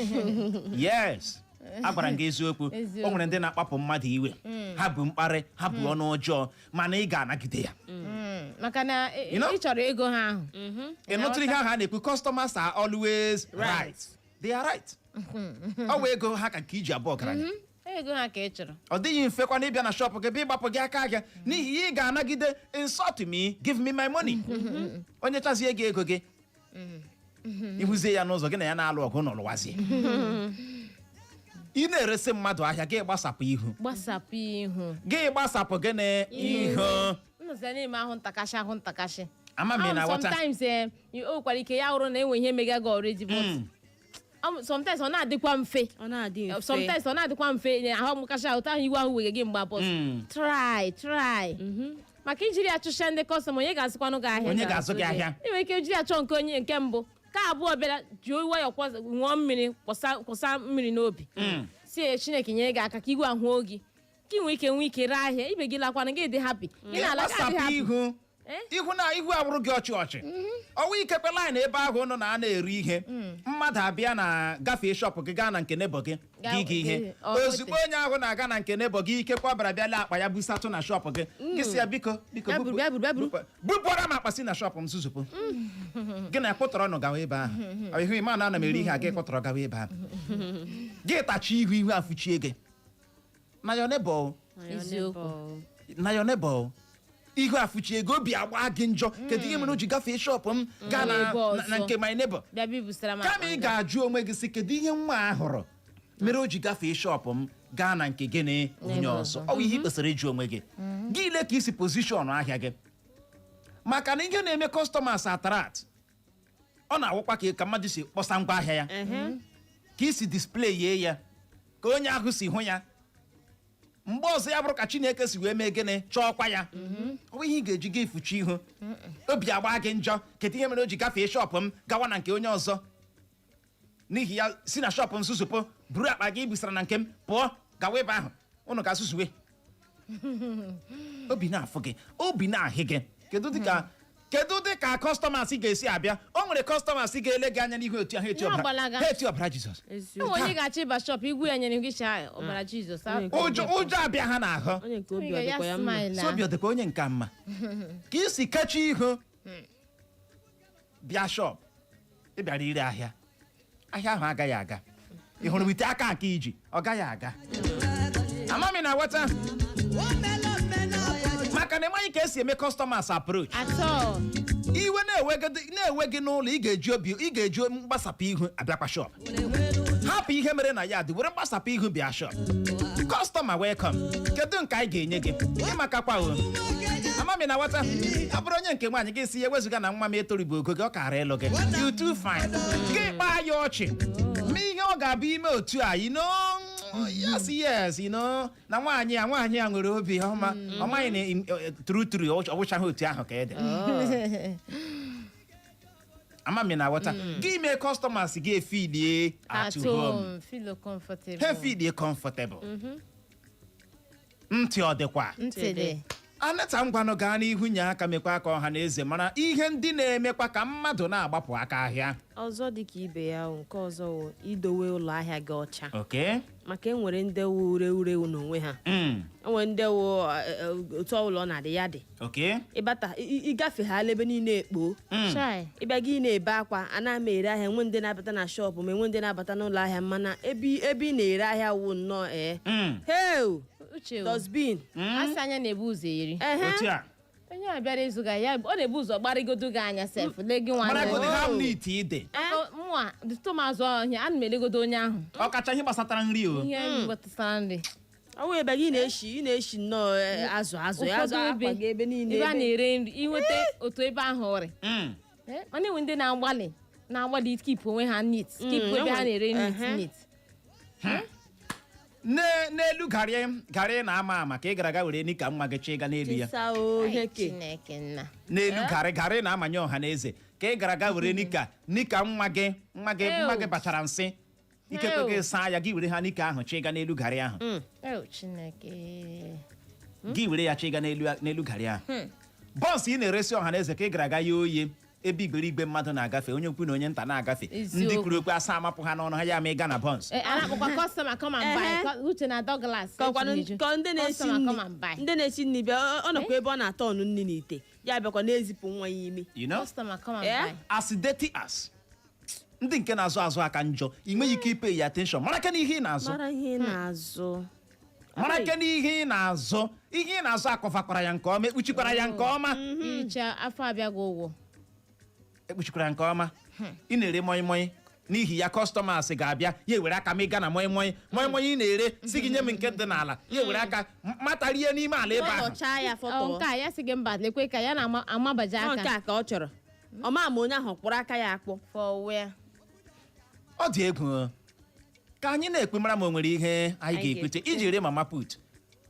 Yes, agwara m gị eziokwu. O nwere ndị na-akpapụ mmadụ iwe, ha bụ mkparị, ha bụ ọnụ ọjọọ, mana ị ga-anagide ya. Maka na You know? ị chọrọ ego ha ahụ. Ị nụtụrụ ihe ahụ a na-ekwu, "Customers are always right." They are right. Ọ wụ ego ha ka nke iji abụọ ọgaranya. Ego ha ka ị chọrọ. Ọ dịghị mfekwa na ịbịa na shop gị bịa ịgbapụ gị aka ahịa, n'ihi ya ị ga-anagide. Insult me, give me my money. Onye chazie gị ego gị, ịhụzie ya n'ụzọ, gị na ya na-alụ ọgụ n'ụlụwazie. Ị na-eresi mmadụ ahịa, gị gbasapụ ihu. Gbasapụ ihu. Gị gbasapụ gịnị? Ihu. Nnọzi na-eme ahụ ntakashị, ahụ ntakashị. Ama m ị Ahụ na-aghọta. Sometimes o nwekwara ike ya hụrụ na enwe ihe mega gị already, but sometimes ọ na-adịkwa mfe. Ọ na-adị mfe. Sometimes ọ na-adịkwa mfe na ahụ mụkacha ahụ ahụ, iwe ahụ wege gị mgbe, but try, try, maka ijiri ya chụsịa ndị customer, onye ga-azụkwanụ gị ahịa? Onye ga-azụ gị ahịa? Ị nwere ike jiri ya chọọ nke onye nke mbụ ka abụọ bịara jụọ nwayọ, ṅụọ mmiri, kwọsa kwọsa mmiri n'obi, si "Ee, Chineke nyere gị aka ka igwe ahụo gị, ka ị nwee ike nwee ike ree ahịa ibe gị, lakwana gị dị happy, ị na-ala gị adị Gbasapụ happy. ihu. Eh? Ihu na ihu awụrụ gị ọchị ọchị. Ọnwa ikekwe line ebe ahụ nọ na a na-eri ihe, mmadụ abịa na gafee shop gị gaa na nke neighbour gị gị gị ihe. Ozugbo onye ahụ na-aga na nke neighbour gị, ikekwe ọ bịara bịa lee akpa ya busatụ na shop gị, gị sị ya, "Biko, biko, Bịa buru, bịa buru, bịa buru." Bupụra m akpa si na shop m zuzupụ." Gị na kwụtọrọ nụ gawa ebe ahụ. Ọ ihu ịma na ana m eri ihe a, gị kwụtọrọ gawa ebe ahụ, gị tachi ihu, ihu afụchie gị na your neighbor. Eziokwu. Na your neighbor, ihu afụchi ego, obi agba gị njọ. Kedu ihe mere o ji gafee shop m gaa na Ebe ọzọ. na nke my neighbor? Bịa bịa busara m Kama akpa ị nga. ga-ajụ onwe gị sị, kedu ihe nwa a hụrụ mere o ji gafee shop m gaa na nke gịnị, onye Neighbor ọzọ? ọzọ. Ọ bụ ihe ị kwesịrị ịjụ onwe gị. Gị ile ka isi position ahịa gị, maka na ihe na-eme customers attract, ọ na-awụkwa ka mmadụ si kpọsa ngwa ahịa ya, ka isi display ye ya, ka onye ahụ si hụ ya. Mgbe ọzọ ya bụrụ ka Chineke si wee mee gịnị, chọọkwa ya. Ọ bụ ihe ị ga-eji gị efuchi ihu, obi agba gị njọ. Kedu ihe mere o ji gafee shop m gawa na nke onye ọzọ? N'ihi ya, si na shop m zuzupụ, buru akpa gị busara na nke m pụọ gawa ebe ahụ ụnụ ga-asụsụwe. Obi na-afụ gị, obi na-ahị gị. Kedu dịka customers ga-esi abịa? O nwere customers ga-ele gị anya n'ihu otu ahụ eti Ya ọbara agbalaga. ha eti ọbara Jizọs. Eziokwu. Enwe onye ga-achọ ịba shop, igwu ya nyere gị chaa ọbara Jizọs. Ụjọ, ụjọ abịa ha n'ahụ. Onye nke obi ọ dịkwa ya mma? Si obi ọ dịkwa onye nka mma ka isi kechi ihu bịa shop ị bịara ire ahịa, ahịa ahụ agaghị aga. Ị hụrụ wite aka nke iji, ọ gaghị aga. Amami na ghọta, maka na ịmaghị ka esi eme customers approach. Atọ. Iwe na-ewe gị n'ụlọ, ị ga-eji obi, ị ga-eji mgbasapụ ihu abịakwa shop. Hapụ ihe mere na ya dị, were mgbasapụ ihu bịa shop. "Customer, welcome. Kedu nke anyị ga-enye gị?" Ịmakakwa o, amami na nwata ọ bụrụ onye nke nwaanyị, gị si ya, "Ewezuga na nwa m etoribu ogo gị, ọ kara ịlụ gị. You too fine." Gị kpaa ya ọchị ma ihe ọ ga-abụ ime otu a, yes, na nwaanyị a nwere obi ọma. Ọ maghị na true true, ọ wụchaghị otu ahụ ka ị dị. Amami na aghọta, gị mee customers gị efeelie at At home. home, feel comfortable. Ha efeelie comfortable. Ntị ọ dịkwa? Ntị dị. Anata, ngwanụ, gaa n'ihu, nye aka mekwa ka ọha na eze mara ihe ndị na-emekwa ka mmadụ na-agbapụ aka ahịa. Ọzọ dị ka ibe ya wụ, nke ọzọ wụ idowe ụlọ ahịa gị ọcha. Maka enwere ndị wụ ure ure n'onwe ha. Enwere ndị wụ otu ọbụla ọ na-adị ya dị. Ịbata ịgafeghala ebe niile ekpo. Chai. Ịbịa gị na-ebe akwa, ana m ere ahịa, enwe ndị na-abata na shop ma enwe ndị na-abata n'ụlọ ahịa, mana ebe ebe ị na-ere ahịa wụ nnọọ ee. Heu! Uche o. Dustbin. Asị anya na-ebu ụzọ eri. Ehe. Otu a. Onye a bịara ịzụ gị ya, ọ na-ebu ụzọ gbarịgodo gị anya sef, lee gị nwa. Maragodi how neat ị dị. Mụa tụmazụ ọhịa, ana m elegodo onye ahụ. Ọkacha ihe gbasatara nri o. Ihe gbasara nri. Ọ wụ ebe gị na-eshi, ị na-eshi nnọọ azụ azụ azụ Ụfọdụ akwa gị ebe niile. Ebe a na-ere nri, inweta otu ebe ahụ ọrị. Mana enwe ndị na-agbalị keep onwe ha neat, keep ebe ha na-ere neat neat. N'elu garị garị na-ama ama ka ị gara aga were nika nwa gị chịga n'elu ya. Chisa o. Ai, Ihe ke. Chineke nna. N'elu garị garị na-amanye ọha na eze ka ị gara aga were nika nika nwa gị nwa gị nwa gị bachara nsị, ikekwe gị saa ya, gị were ha nika ahụ chịga n'elu garị ahụ. Ew, Chineke. Gị were ya chịga n'elu garị ahụ. Buns ị na-eresi ọha na eze ka ị gara aga ya oye ebe igberigbe mmadụ na-agafe, onye ukwu na onye nta na-agafe, ndị kwuru okwu asa amapụ ha n'ọnụ ha ya ma ịga na buns. A na-akpọkwa customer, come and buy. Uche na Douglas. Kọkwanụ Echineju. kọ ndị na-esi Customer, nri come and buy. Ndị na-esi nri bịa, ọ nọkwa ebe ọ na-atọ ọnụ nri n'ite ya, bịakwa na-ezipụ nwa ya imi. You know? Customer, come and Eh? buy. As dirty as ndị nke na-azụ azụ aka njọ, ị nweghị ike ipe ya attention, mara ke n'ihe ị na-azụ. Mara ihe ị na-azụ. Mara ke n'ihe ị na-azụ, ihe ị na-azụ akọfakwara ya nke ọma, ekpuchikwara ya nke ọma. Ihicha afọ abịaghị ụgwọ. Ekpuchikwara nke ọma. Ị na-ere moi moi, n'ihi ya customers ga-abịa, ya ewere aka ma ị ga na moi moi moi moi ị na-ere, si gị nye m nke dị n'ala, ya ewere aka mata rie n'ime ala ebe ahụ. Fọtọchaa ya. Ọ Fọtọ. nke a ya sị gị mba, lekwe ka ya na-amabaji Ọ nke aka. a ka ọ chọrọ, ọ ma ma onye ahụ kpụrụ aka ya akpụ. For where? Ọ dị egwu o. Ka anyị na-ekpe mara ma o nwere ihe anyị Anyị ga-ekwute ga-ekwute. iji ere mama put,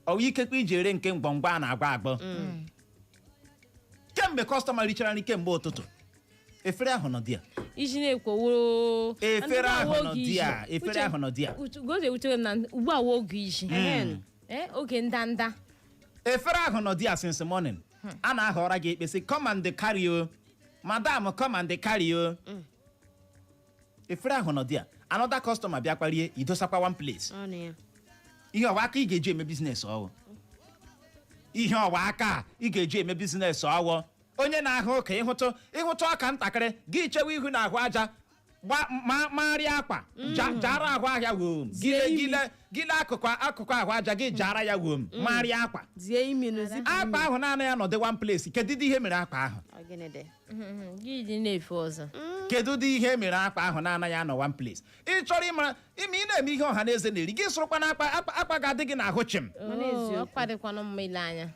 ọ ikekwe iji ere nke mgbọmgbọ a na-agba agbọ. Kemgbe customer richara nri kemgbe ụtụtụ, efere ahụ nọ dị ya. Iji na-ekwoworo. Efere ahụ nọ dị ya, efere ahụ nọ dị ya. Gozie wuchere m na ugbu a wụ oge iji. Oge ndanda. Efere ahụ nọ dị ya since morning. A na-ahọrọ gị ekpesị, "Come and carry o, madam, come and carry o." Efere ahụ nọ dị ya. Another customer bịakwa rie, idosakwa one place. Ọnụ ya. Ihe ọwa aka ị ga-eji eme business ọwụ, ihe ọwa aka ị ga-eji eme business ọwụ. Onye na-ahụ ụka, ịhụtụ ọka ntakịrị, gị chewe ihu na ahụ aja gba ma marịa akwa jara ahụ ahịa wom gile gile gile akụkụ ahụ aja gị jara ya wom marịa akwa. Zie imi nụ, zipụ imi. Akwa ahụ naanị ya nọdị one place. Kedu dị ihe mere akwa ahụ? Ọ gịnị dị? Gị ji na-efe ọzọ. Kedu dị ihe mere akwa ahụ na-anaghị anọ one place? Ị chọrọ ịmara ime ị na-eme ihe ọha na eze na-eri, gị sụrụkwa na akwa ga-adị gị n'ahụ chim. Mana eziokwu. Ọ kwadịkwanụ mma ile anya.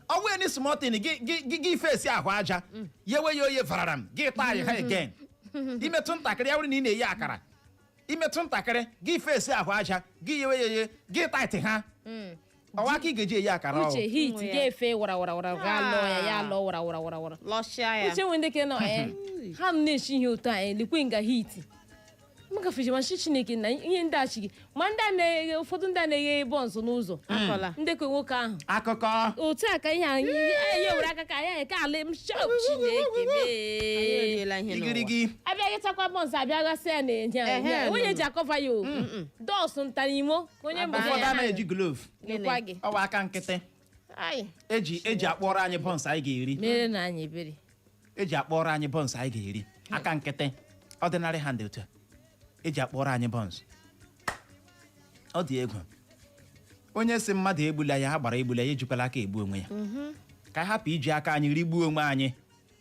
Ọwụ eni small thing, gị fesi ahụ aja yewe ya oye varara m gị taa ya ha again. Imetụ ntakịrị, ya bụrụ na ị na-eyi akara, imetụ ntakịrị, gị fesi ahụ aja gị yewe ya oye, gị tight ha. Ọwa aka ị ga-eji eyi akara ọwụ. Uche, heat Ụmụ ya. ga-efe wara wara wara, gaa lụọ ya, ya lụọ wara wara wara wara. Lọshịa ya. Uche, nwe ndị ke nọ ha nọ na-eshi ihe ụtọ anyị, lekwe nga heat magafeji machi. Chineke na ihe ndị a chi gị ma ndị a na-eghe, ụfọdụ ndị a na-eghe buns n'ụzọ. Akọla. Ndekọ nwoke ahụ. Akụkọ. Otu a ka ihe anyị ya were aka ka ya ka ala m shop. Chineke Anyị mee. eriela ihe n'ụwa. Igirigi. Abịa ghechakwa buns, abịa ghasị ya na-enye Ehe, onye nụ. ji akọva ya o dọsụ ntanimo ka onye mbụ. Ụfọdụ anaghị eji glove. Lekwa gị. Ọwa aka nkịtị Ai. eji akpọrọ anyị buns anyị ga-eri. Mere na anyị ebere. Eji akpọrọ anyị buns anyị ga-eri, aka nkịtị, ordinary hand, otu a eji akpọrọ anyị buns. Ọ dị egwu. Onye si mmadụ egbula ya, ha gbara egbula ya, ejikwala aka egbu onwe ya. Ka anyị hapụ iji aka anyị rigbuo onwe anyị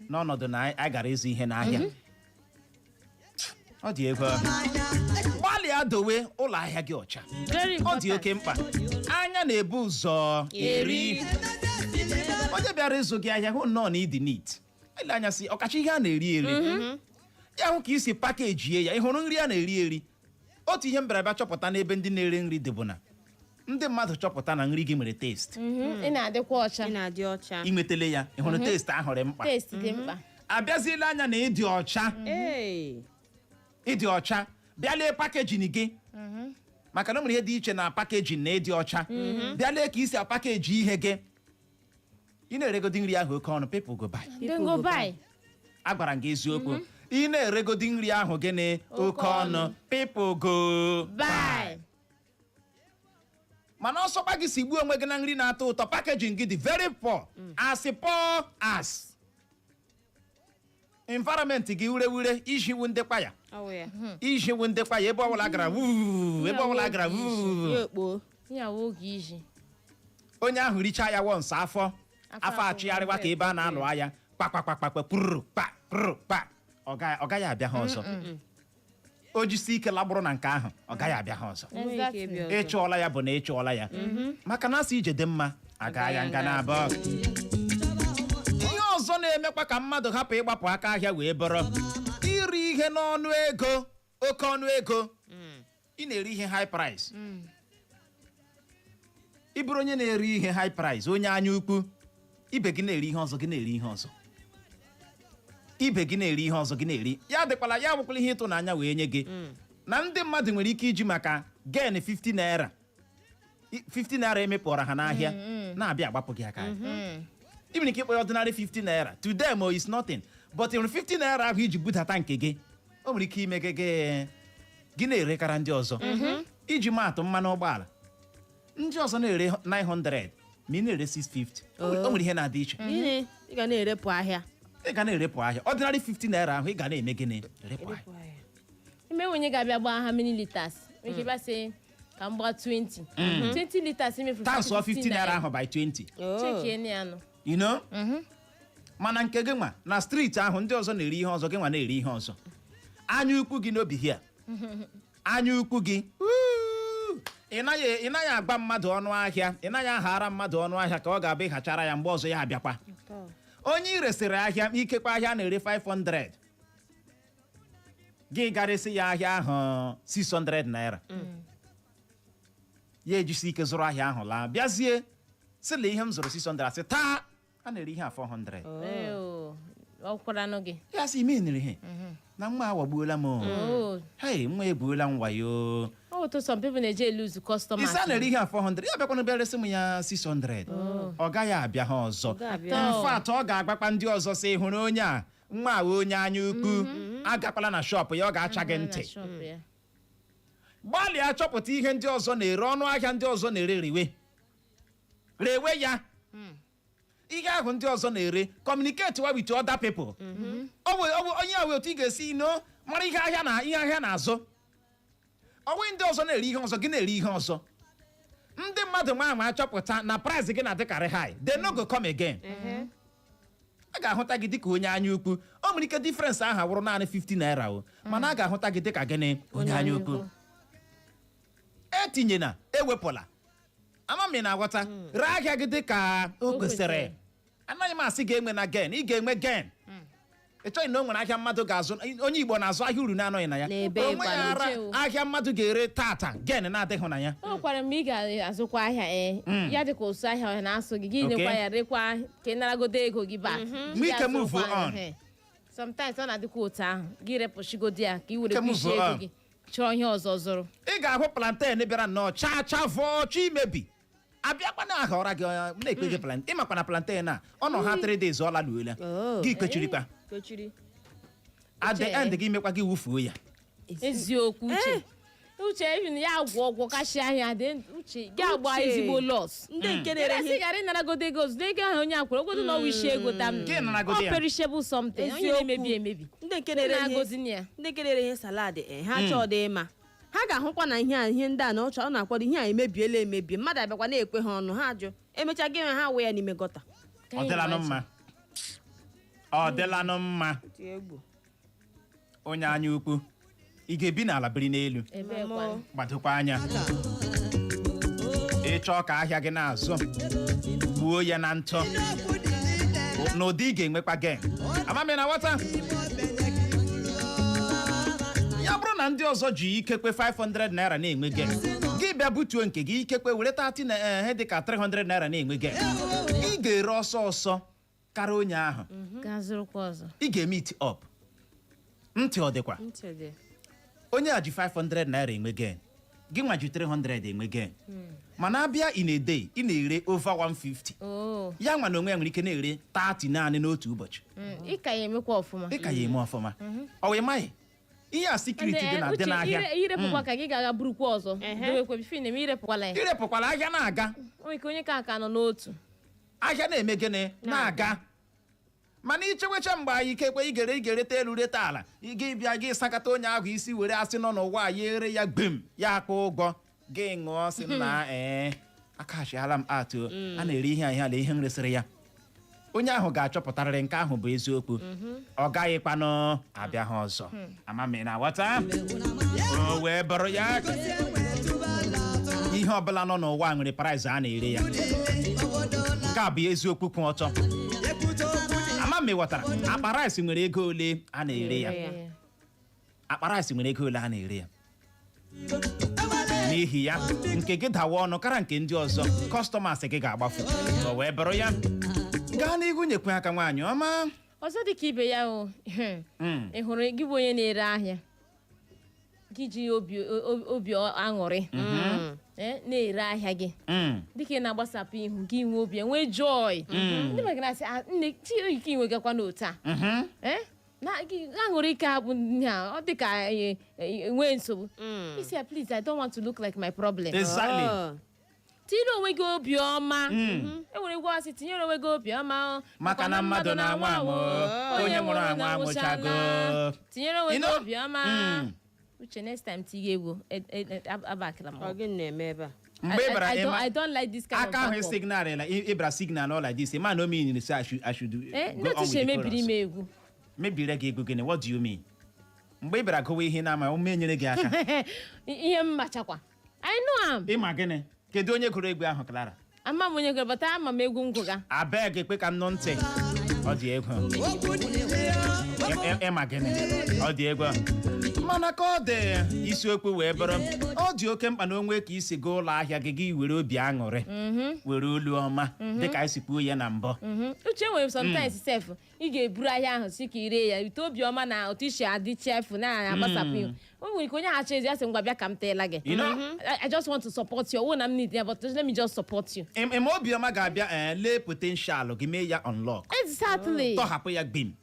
n'ọnọdụ na anyị gara ịzụ ihe n'ahịa. Ọ dị egwu. Gbalịa dowe ụlọ ahịa gị ọcha. Very Ọ dị important. oke mkpa. Anya na-ebu ụzọ eri. Onye bịara ịzụ gị ahịa hụ nnọọ na ịdị neat, ele anya sị ọkacha ihe a na-eri eri ya, hụ ka isi package ya. Ị hụrụ nri a na-eri eri, otu ihe m bịara bịa chọpụta n'ebe ndị na-ere nri dị bụ na ndị mmadụ chọpụta na nri gị nwere taste. Ị na-adịkwa ọcha. Ị na-adị ọcha. Inwetele ya, ị hụrụ taste ahụ dị mkpa. Taste dị mkpa. Abịaziela anya na ịdị ọcha. Ee. Ịdị ọcha, bịa lee packaging gị, maka na o nwere ihe dị iche na packaging na ịdị ọcha. Bịa lee ka isi apackage ihe gị. Ị na-eregodi nri ahụ oke ọnụ, people go buy. Then go buy. Agwara m gị eziokwu, ị na-eregodi nri ahụ gịnị oke ọnụ, people go buy. Mana ọsọkwa gị si gbuo onwe gị na nri na-atọ ụtọ, packaging gị dị very poor, as poor as environment gị, ureure ijiwu ndekwa ya. Ọwụ ya. Ijiwu ndekwa ya, ebe ọbụla gara wuuu, ebe ọbụla gara wuuu. Ya okpo. Ya wụ oge iji. Onye ahụ richaa ya once, afọ Afọ afọ achịgharịwa ka ebe a na-alụ agha, kpakpakpakpa, pụrụ kpa, pụrụ kpa. Ọ gaghị abịa ha ọzọ. O jisi ike lagbụrụ na nke ahụ, ọ gaghị abịa ha ọzọ. Enweghị ike ịbịa ọzọ. Ịchụọla ya bụ na ịchụọla ya, maka na asị ije dị mma aga ya nga na abụọ. Ihe ọzọ na-emekwa ka mmadụ hapụ ịgbapụ aka ahịa wee bụrụ iri ihe n'ọnụ ego, oke ọnụ ego. Ị na-eri ihe high price. Ị bụrụ onye na-eri ihe high price, onye anya ukwu, ibe gị na-eri ihe ọzọ, gị na-eri ihe ọzọ. Ibe gị na-eri ihe ọzọ, gị na-eri ya. Dịkwala ya bụkwala ihe ịtụnanya wee nye gị na ndị mmadụ nwere ike iji maka gain 50 naira, 50 naira emepụrụ ha n'ahịa na-abịa agbapụ gị aka. Ị nwere ike ịkpọ ya ordinary 50 naira. To them, oh, is nothing, but ịhụrụ 50 naira ahụ iji budata nke gị, o nwere ike ime gị gị na-erekara ndị ọzọ. Iji maatụ, mmanụ ụgbọala, ndị ọzọ na-ere 900 ma ị na-ere 650. O nwere ihe na-adị iche. Gịnị? Ị ga na-erepụ ahịa. Ị ga na-erepụ ahịa. Ordinary 50 naira ahụ, ị ga na-eme gịnị? Erepụ ahịa. Ime onye ga-abịa gbaa ha many liters, nwere ike bịa sị ka m gbaa 20 20 liters, imefuru Times 50 naira ahụ by 20. Chekie ya nụ. You know, mana nke gị nwa na street ahụ, ndị ọzọ na-eri ihe ọzọ, gị nwa na-eri ihe ọzọ. Anya ukwu gị n'obi hia, anya ukwu gị. Uu! Ị naghị agba mmadụ ọnụ ahịa, ị naghị aghara mmadụ ọnụ ahịa ka ọ ga-abụ ịghachara ya mgbe ọzọ ya abịakwa. Onye ị resịrị ahịa, ikekwe ahịa na-ere 500, gị garịsị ya ahịa ahụ 600 naira, ya ejisi ike zụrụ ahịa ahụ laa, bịazie sị la ihe m zụrụ 600, asị taa a na-ere ihe a 400. Ee, o, ọ kwaranụ gị. Ya sị ime nere ihe na nwa awagbuola m o. Oh. Hei, nwa egbuola m wayo. Ọ otu some people na-eje lose customers. Isi a na-ere ihe a 400, ya bịakwana bịa resị m ya 600, ọ gaghị abịa ha ọzọ. Ga-abịa. In fact, ọ ga-agbakwa ndị ọzọ sị, hụrụ onye a, nwa a wee onye anya ukwu, agakwala na shop ya, ọ ga-acha gị Na ntị. shop ya. Gbalịa chọpụta ihe ndị ọzọ na-ere, ọnụ ahịa ndị ọzọ na-ere, rewe rewe ya ihe ahụ ndị ọzọ na-ere. Communicate wa with other people. Ọ bụ onye a wee otu ị ga-esi no mara ihe ahịa na ihe ahịa na-azụ. Ọ bụghị ndị ọzọ na-ere ihe ọzọ, gị na-ere ihe ọzọ. Ndị mmadụ nwa ama achọpụta na price gị na-adịkarị high, they no go come again. A ga-ahụta gị dịka onye anya ukwu. O nwere ike difference ahụ awụrụ naanị 50 naira o, mana a ga-ahụta gị dịka gịnị? Onye anya ukwu. Etinyena, ewepụla. Ama m ị na-aghọta. Ree ahịa gị dịka o O kwesịrị. kwesịrị. Anaghị m asị ga-enwe na gain, ị ga-enwe gain. Ị chọghị na o nwere ahịa mmadụ ga-azụ, onye Igbo na-azụ ahịa uru na-anọghị na ya. N'ebe O nweghị kwanụ. ara Uche o. ahịa mmadụ ga-ere tata gain na-adịghị na ya. O nwekwara mgbe ị ga-azụkwa ahịa, ee, ya dịka ụsụ ahịa ọ na-asụ gị, gị nekwa ya, rekwa ka ị naragodo ego gị back. Nwee ike move on. Sometimes ọ na-adịkwa otu ahụ, gị repụchigodo ya ka ị were Ike move isi ego on. gị chọọ ihe ọzọ zụrụ. Ị ga-ahụ plantain bịara nnọọ chaa chaa, vọọ chọ imebi, abịakwa na ahọrọ gị na-ekpe gị plantain. Ịmakwa na plantain a ọ nọ ha 3 days, ọ laluola. Oh. Gị kwechirikwa. Kwechiri. At the Uche. end, gị mekwa gị wufuo ya. Eziokwu, Uche, Uche, even ya gwọ ọgwọ kashi ahịa dị, Uche, gị agba Uche. ezigbo loss. Ndị nke na-ere Ere ihe ghara ịnaragodo ego ozugbo ego ahụ onye akwụrụ ogodo na ọwa isi ego tam. Gị naragodo ọ ya. perishable something onye Eziokwu. na-emebi emebi. Ndị nke na-ere ihe na-agọzi ya. Ndị nke na-ere ihe salad, ha chọọ dị ịma ha ga-ahụkwa na ihe a, ihe ndị a na ọ chọ ọ na-akwado ihe a emebiela emebi, mmadụ abịakwa na-ekwe ha ọnụ, ha ajụ, emechaa gị ha wee ya n'ime gutter. Ọ dịlanụ mma, ọ dịlanụ mma. Onye anya ukwu, ị ga-ebi n'ala biri n'elu. Ebee kwa? Gbadokwa anya. Ịchọọ ka ahịa gị na-azụ, gbuo ya na ntọ n'ụdị ị ga-enwekwa gain. Amami na nghọta ya bụrụ na ndị ọzọ ji ikekwe 500 naira na-enwe gain, gị bịa butuo nke gị ikekwe were 30 na ihe dịka 300 naira na-enwe gain, ị ga-ere ọsọ ọsọ karịa onye ahụ. Gaa zụrụkwa ọzọ. Ị ga-eme it up. Ntị ọ dịkwa? Ntị dị. Onye a ji 500 naira enwe gain, gị nwa ji 300 enwe gain, mana abịa in a day, ị na-ere over 150. Oo. Ya nwa na onwe ya nwere ike na-ere 30 naanị n'otu ụbọchị. Ị ka ya emekwa ọfụma. Ị ka ya eme ọfụma. Ọ wee maghị ihe a, secret dị na dị Uche, n'ahịa. Irepụkwa ka gị ga-aga burukwa ọzọ dowekwe bifin na-eme, irepụkwala ya. Irepụkwala, ahịa na-aga. O nwere ike onye ka nọ n'otu. Ahịa na-eme gịnị? Na-aga. Mana ichewecha mgbe anyị ikekwe ị gere, ị ga-ereta elu, reta ala, ị ga-bịa gị sakata onye ahụ isi, were asị nọ n'ụwa ya ere ya gbem, ya akpụ ụgwọ gị ṅụọ, sị na ee, Akashiala m atụ a na-ere ihe a, ihe ala ihe m resịrị ya. Onye ahụ ga-achọpụtarịrị nke ahụ bụ eziokwu. Ọ gaghịkwanụ abịa ha ọzọ. Ama m ị na-aghọta. O wee bụrụ ya, ihe ọbụla nọ n'ụwa nwere price a na-ere ya. Nke a bụ eziokwu kwụ ọtọ. Ama m ị ghọtara. Akpa rice nwere ego ole a na-ere ya. Akpa rice nwere ego ole a na-ere ya. N'ihi ya, nke gị dawa ọnụ kara nke ndị ọzọ, customers gị ga-agbafu. O wee bụrụ ya, gaa n'ihu, nyekwe aka, nwaanyị ọma. Ọzọ dị ka ibe ya o, ị hụrụ gị bụ onye na-ere ahịa, gị ji obi aṅụrị na-ere ahịa gị, dịka ị na-agbasapụ ihu gị, nwee obi, nwee joy, ndị maka na-asị, "Ah, nne chi ike inwegakwa n'otu a." Na gị aṅụrị ike abụ ihe a, ọ dị ka nwee nsogbu isi ya, "Please, I don't want to look like my problem." Exactly. Oh. Tinyere onwe gị obi ọma. E nwere egwu asị, "Tinyere onwe gị obi ọma o, maka na mmadụ na-anwụ anwụ, onye nwụrụ anwụ anwụchago." Tinyere onwe You gị know? obi ọma. Uche, next time tinye egwu abakala m. Ọ gịnị na-eme ebe a? Mgbe ị bara I don't like this kind aka of ahụ backup. Signal la ịbara signal all like this, man, no mean say I should go on Notice with the emebiri chorus. m egwu. Mebiri gị egwu gịnị? What do you mean? Mgbe ị bịara gụwa ihe na-ama ume nyere gị aka. Ihe m machakwa, I know am. Ịma gịnị? Kedu onye gụrụ egwu ahụ, Clara? Ama m onye gụrụ, bata ama m egwu ngụga. Abeg, ekwe ka m nụ ntị. Ọ dị egwu. Ịma gịnị? Ọ dị egwu. Mana ka ọ dị, isiokwu wee bụrụ, ọ dị oke mkpa na onwe ka isi gaa ụlọ ahịa gị, gị were obi aṅụrị, were olu ọma, dịka anyị si kwuo ya na mbụ. Uche, nwere sometimes sef ị ga-eburu ahịa ahụ si ka ire ya ite obiọma na otu isi adị chefu na-agbasapụ ihu, o nwere ike onye ahụ achọ ezi ya sị, "Ngwa, bịa ka m teela gị." You know? I just want to support you. Ọwụ na m need ya, but just let me just support you. Ime obiọma ga-abịa, lee potential gị, mee ya unlock. Exactly. Tọhapụ ya gbim.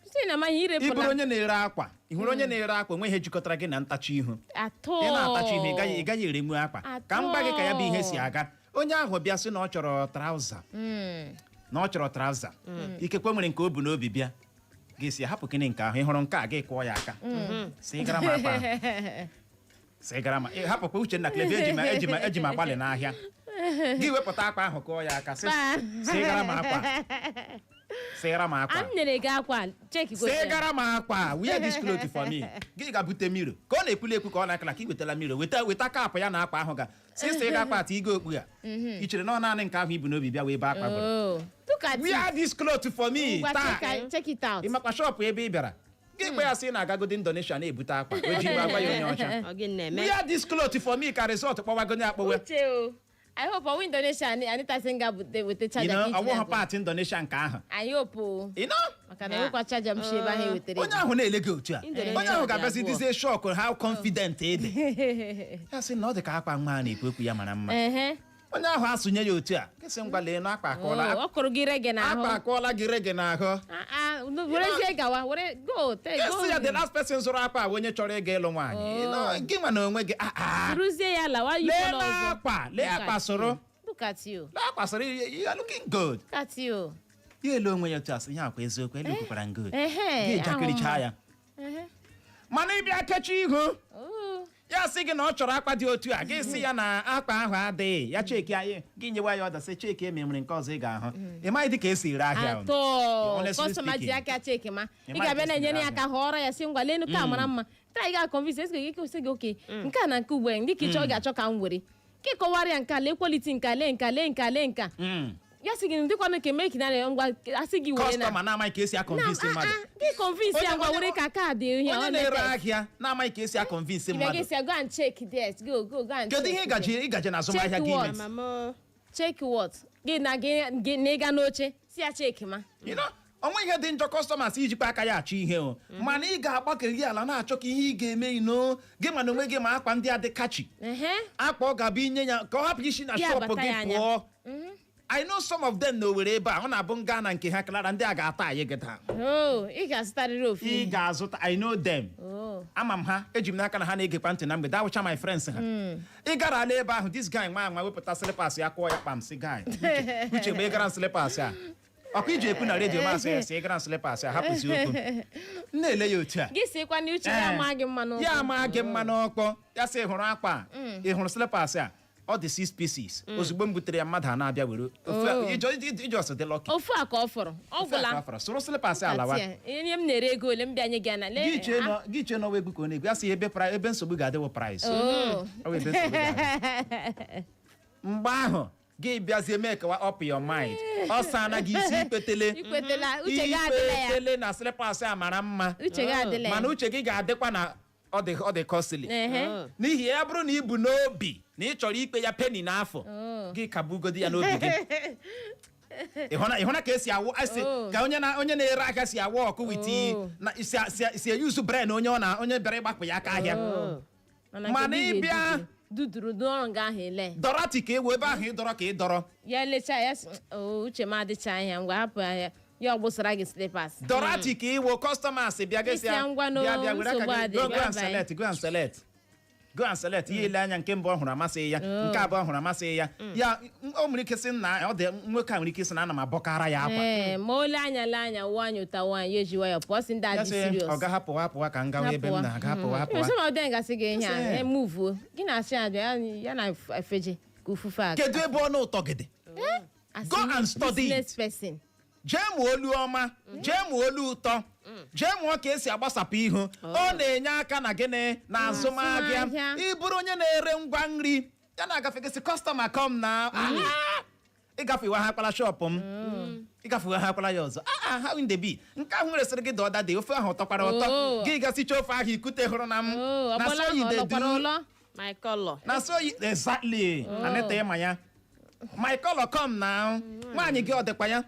Si na amaghị Ị bụrụ irepụla. onye na-ere akwa, ị hụrụ onye na-ere akwa, enweghị ihe jikọtara gị na ntachi ihu. Atọ. Ị na-atachi ihu, ị gaghị erenwu akwa. Ka m gwa gị ka ya bụ ihe si aga. Onye ahụ bịa sị na ọ chọrọ trouser, na ọ chọrọ trouser, ikekwe nwere nke o bu n'obi bịa, gị si hapụ kene nke ahụ, ị hụrụ nke a, gị kụọ ya aka, si gara m akwa ahụ. Si gara ma hapụkwa Uchenna Cleve, eji m agbalị n'ahịa. Gị wepụta akwa ahụ, kụọ ya aka, sị si gara m akwa, si gara m akwa. A m nyere gị akwa, check. Si gara m akwa, wear this cloth for me. Gị ga-bute mirror ka ọ na-ekwuli ekwu, ka ọ na-akala ka ị wetala mirror, weta weta kapụ ya na akwa ahụ, ga si ga akwa ata igo okpu ya. I chere na ọ naanị nke ahụ ibu n'obi bịa wee bee akwa gwụrụ? Oh, look at Wear it. this cloth for me. Ngwa, taa. Check it out. Ị makwa shop ebe ị bịara, gị gba ya sị ị na-agagodi Indonesia na-ebute akwa o ji gwa agwa ya onye ọcha. Ọ gịnị na-eme? Wear this cloth for me, ka result kpọwagonye akpọwe. Uche o, I hope ọwụ Indonesia Anita Singa bute weta You charger know, ka ọwụghị itinye. part Indonesia nke ahụ. I hope o. You know? Maka na enwekwa charger m shi ebe ahụ ewetara. Onye ahụ na-ele gị otu a, Indonesia onye ahụ dị ga-abịazi abụọ. dizie shock how confident ị dị. Ya sị na ọ dị ka akwa nwa a na-ekwu ekwu ya mara mma. Onye ahụ asụnye ya otu a, gị sị, "Ngwa, lee na akwa akụọla." Oh, ọ kụrụ gị reggae n'ahụ. Akwa akụọla gị reggae n'ahụ. Ah, ah, werezie gawa, were go te go. Gị sị ya, the last person zụrụ akwa a bụ onye chọrọ ịga ịlụ nwaanyị. You know, gị nwa na onwe gị, ah, ah. Rụzie ya lawa Lee yikwa na n'ọzọ. akwa, lee Look akwa at sụrụ. you. Look at you. Lee akwa sụrụ, you are looking good. Look at you. Ya ele onwe ya otu a sị ya, akwa eziokwu elu kwukwara good. Ehe, Gị jakịrịchaa ahụ ya. Ehe. Mana ịbịa kechi ihu, Oh. ya sị gị na ọ chọrọ akpa dị otu a, gị sị ya na akpa ahụ adịghị, ya check anyị, gị nyewa ya ọda, sị check eme nwere nke ọzọ ị ga-ahụ. Ị maghị dị ka esi ere ahịa o. Atọ. Honestly Customer ji speaking. aka check ma Ị ị maghị ga-abịa ka esi na-enyere ere ya aka họrọ ya, sị, "Ngwa, lenu ka mara mma." Taa ị ga-convince esi gị, sị gị oke nke a na nke ugbu a ndị ka ị chọọ ga-achọ ka m were ka ị kọwara ya nke a, lee quality nke a, lee nke a, lee nke a, lee nke a. Ya sị gị ndịkwanụ ka eme kinara, ngwa, asị gị were na Customer na-amaghị ka esi a-convince Na- mmadụ. ah, ah, gị convince ya, ngwa, were ka kaadị ihe Onye ọ na-ere latest. ahịa na-amaghị ka esi a-convince Ị bịa mmadụ. gị sị ya, "Go and check this, go go go and Kedu check ihe ịgaji ịgaji na azụmahịa Check gị what? ime? Mama. Check what? Gị na gị na ịga n'oche si ya check ma. You know, onwe ihe dị njọ customers ijikwa aka ya achọ ihe o, mana ị ga-agbakeri ala na-achọ ka ihe ị ga-eme ino gị, mana onwe gị ma akwa ndị a dị kachi Ehe. akpa ọ ga-abụ inye ya ka ọ hapụ isi na Ya shop bata gị ya anya. pụọ. I know some of them na Owerri ebe a, ọ na-abụ nga na nke ha Clara, ndị a ga-ata anyị gị taa. Oh, ị ga-azụtarịrị ofu Ị ihe. ga-azụta. I know them. Oh. Ama m ha, eji m n'aka na ha na-egekwa ntị na mgbede awụcha my friends ha. Ị gara ala ebe ahụ, this guy nwa anwa wepụta slippers ya, kụọ ya kpam, sị, "Guy Uche, Uche, mgbe ị gara slippers a, ọkwa iji ekwu na redio masị ya, sị ị gara slippers a, hapụzi okwu m na-ele ya otu a." Gị sịkwa na uche ya Ee. maa gị mma n'ụkwụ. Ya ama gị mma n'ọkpọ, ya sị, "Ị hụrụ akwa a? Ị hụrụ slippers a?" Ọ dị 6 pieces. Ozugbo m butere ya, mmadụ a na-abịa were ofu. Oh. Iji ọsọ dị lucky. Ofu a ka ọ fọrọ, ọ Ofu a ka gwụla. ọ fọrọ. Sụrụ slippers alawa. Ati ya, ihe m na-ere ego ole m bịa nye gị ana lee. Gị chee nọ, gị chee nọwa egwu ka ọ na-egwu. Ya sị ebe nsogbu ga-adịwụ price. Oh. Ọ bụ ebe nsogbu ga-adị. Mgbe ahụ gị bịazie mee kewa up your mind, ọ sana gị isi, ikpetele. Ikwetela, uche gị adịla ya. Ikpetele na slippers a mara mma. Uche gị adịla ya. Mana uche gị ga-adịkwa na ọ dị costly. N'ihi ya, bụrụ na ị bụ n'obi na ị chọrọ ikpe ya penny n'afọ, Oh. gị kagbugodi ya n'obi gị. Ịhụna ka esi awụ asị Oh. ka onye na-ere ahịa si awụ ọkụ with Oh. na si eyuzu brain onye ọ na onye bịara ịgbapụ ya aka ahịa. Mana Mana nke gị ị bịa- ga-eduduru, duduru n'ọrụ nga ahụ ele. Dọrọ ka ewu ebe ahụ, ị dọrọ ka ị dọrọ. Ya lechaa ya sị, "Oh, uche m adịcha ahịa, ngwa hapụ ahịa." Ya ọ gbụsara gị slippers. Dọrọ ka iwo customers bịa gị Isi ya ngwa n'o, bịa bịa were aka nsogbu gị adị, go and bye bye. select, go and select, go and select. Ya ele anya, nke mbụ ọ hụrụ amasịghị ya, nke abụọ ọ hụrụ amasịghị ya. Ya o nwere ike sị na ọ dị nwoke a nwere ike sị na ana m abọkara ya akwa. Ee, ma o lee anya, lee anya, wụọ anya ụta, wụọ anya, ya eji nwayọ pụọ, sị ndị Ya adị sị serious. ọ ga hapụwa hapụwa ka m gawa ebe m na-aga, hapụwa hapụwa. Sị ma ọ dị gasị gị ihe a Sị. emuvuo gị na-asị ya bịa, ya na efeje ka ufufe a. Kedu ebe ọnụ ụtọ gị dị? As Go in and study it. business person. Jee mụọ olu ọma, jee mụọ olu ụtọ, jee mụọ ka esi agbasapụ ihu. Ọ na-enye aka na gịnị? Na azụmahịa. Azụmahịa. Ị bụrụ onye na-ere ngwa nri, ya na-agafe gị sị, "Customer, come na." Ah, ịgafewe ha akwala shop m, ịgafewe ha akwala ya ọzọ. Ah, how in the be nke ahụ resịrị gị dọda dị ofe ahụ tọkwara ụtọ. Oh. Gị gasicha ofe ahụ ikute hụrụ na m Oh, na ọgbọla so ahụ you ọ dey lọkwara do ụlọ. My color. Na so you exactly. Anita, ịma ya, my color, come now. Nwaanyị gị ọ dịkwa ya,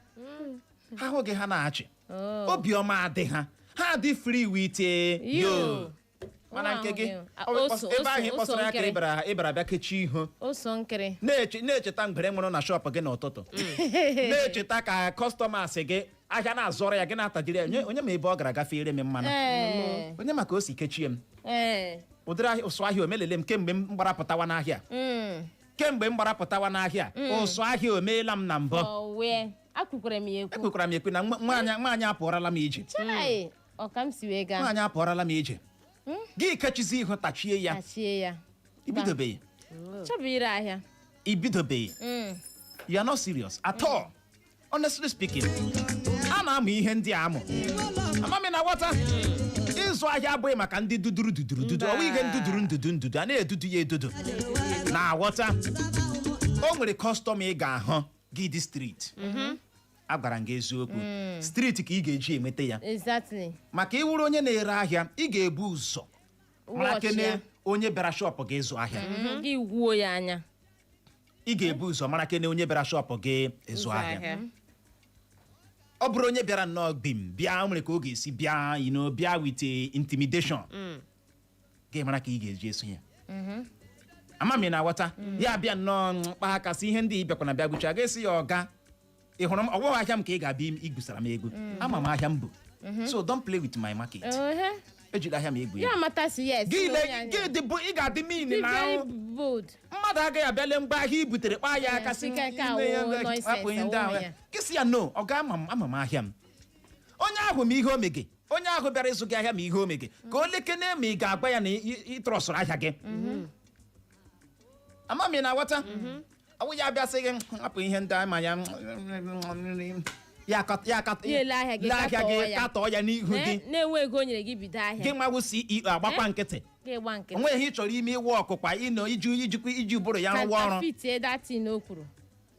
ha hụ gị, ha na-achị. Obiọma adị ha, ha dị free with You. yo. Mana nke gị, ebe ahụ ị kpọsara ya ka ị bịara, ị bịara bịa kechie ihu. Oso nkiri. Na-echeta mgbere nwụrụ na shop gị n'ụtụtụ, na-echeta ka customers gị ahịa na-azọrọ ya, gị na-atajiri ya. Onye ma ebe ọ gara gafe ere m mmanụ? Onye maka o si kechie m? Ụdịrị ụsụ ahịa omelele m kemgbe m gbarapụtawa n'ahịa. Kemgbe m gbarapụtawa n'ahịa, ụsụ ahịa omeela m na mbụ. Ọ wee akwukwara m ya ekwu. Ekwekwara m ekwe na nwaanyị apụọrala m ije. Chai, ọ ka m si wee gaa. Nwaanyị apụọrala m ije, gị kechizi ihu tachie ya. Tachie ya. Ibidobeghị. Chọbụ ire ahịa. Ibidobeghị. You are not serious at all. Honestly speaking, a na-amụ ihe ndị a amụ. Amami na ghọta, ịzụ ahịa abụghị maka ndị duduru duduru dudu. Ọwụ ihe nduduru ndudu ndudu a na-edudu ya edudu na aghọta. O nwere customer ị ga-ahụ gị dị street. Agwara m gị eziokwu, street ka ị ga-eji enweta ya. Maka ịwụrụ onye na-ere ahịa, ị ga-ebu ụzọ mara Watch kene ya. onye bịara shop gị ịzụ ahịa. Gị gwuo ya anya. Ị ga-ebu ụzọ mara kene onye bịara shop gị ịzụ ahịa. Ọ bụrụ onye bịara nnọọ gbim bịa, o nwere ka ọ ga-esi bịa, bịa with intimidation, gị mara ka ị ga-eji eso ya. Ama m ị na-aghọta. Ya bịa nnọọ kpaa aka sị ihe ndị ị bịakwana bịa gụcha, ga-esi ya, "Ọga, ị hụrụ m, ọgwụghị ahịa m ka ị ga-abịa igwusara m egwu. Ama m ahịa m bụ, so don't play with my market." Ejila ahịa m egwu Ya egwu. amata si yes. Gị na le onye anya. gị dị bụ ị ga-adị mean Be na very ahụ. bold. Mmadụ agaghị abịa lee mgbe ahịa i butere kpaa ya aka sị sị ka nke a ime ya wụ nonsense, hapụ ihe ndị ahụ. ọwụwa ya. Gị sị ya, "No, ọ ga ama m ahịa m." Onye ahụ ma ihe o mege, onye ahụ bịara ịzụ gị ahịa ma ihe o mege, ka o lekene ma ị ga-agwa ya na ị trustụrụ ahịa gị. Ama m ị na-aghọta. Ọwụ ya abịa sị gị hapụ ihe ndị ama ya, ya akọ Ya ele ahịa gị, lee ahịa katọọ gị ya. katọọ ya n'ihu gị. Na-enwe ego o nyere gị bido ahịa. Gị nwawu CEO agbakwa nkịtị. Gị gba nkịtị. Onweghị ihe ị chọrọ ime, ịwụ ọkụkwa ịnọ iji ijikwa iji ụbụrụ ya rụwa ọrụ. Counterfeit that thing o kwuru.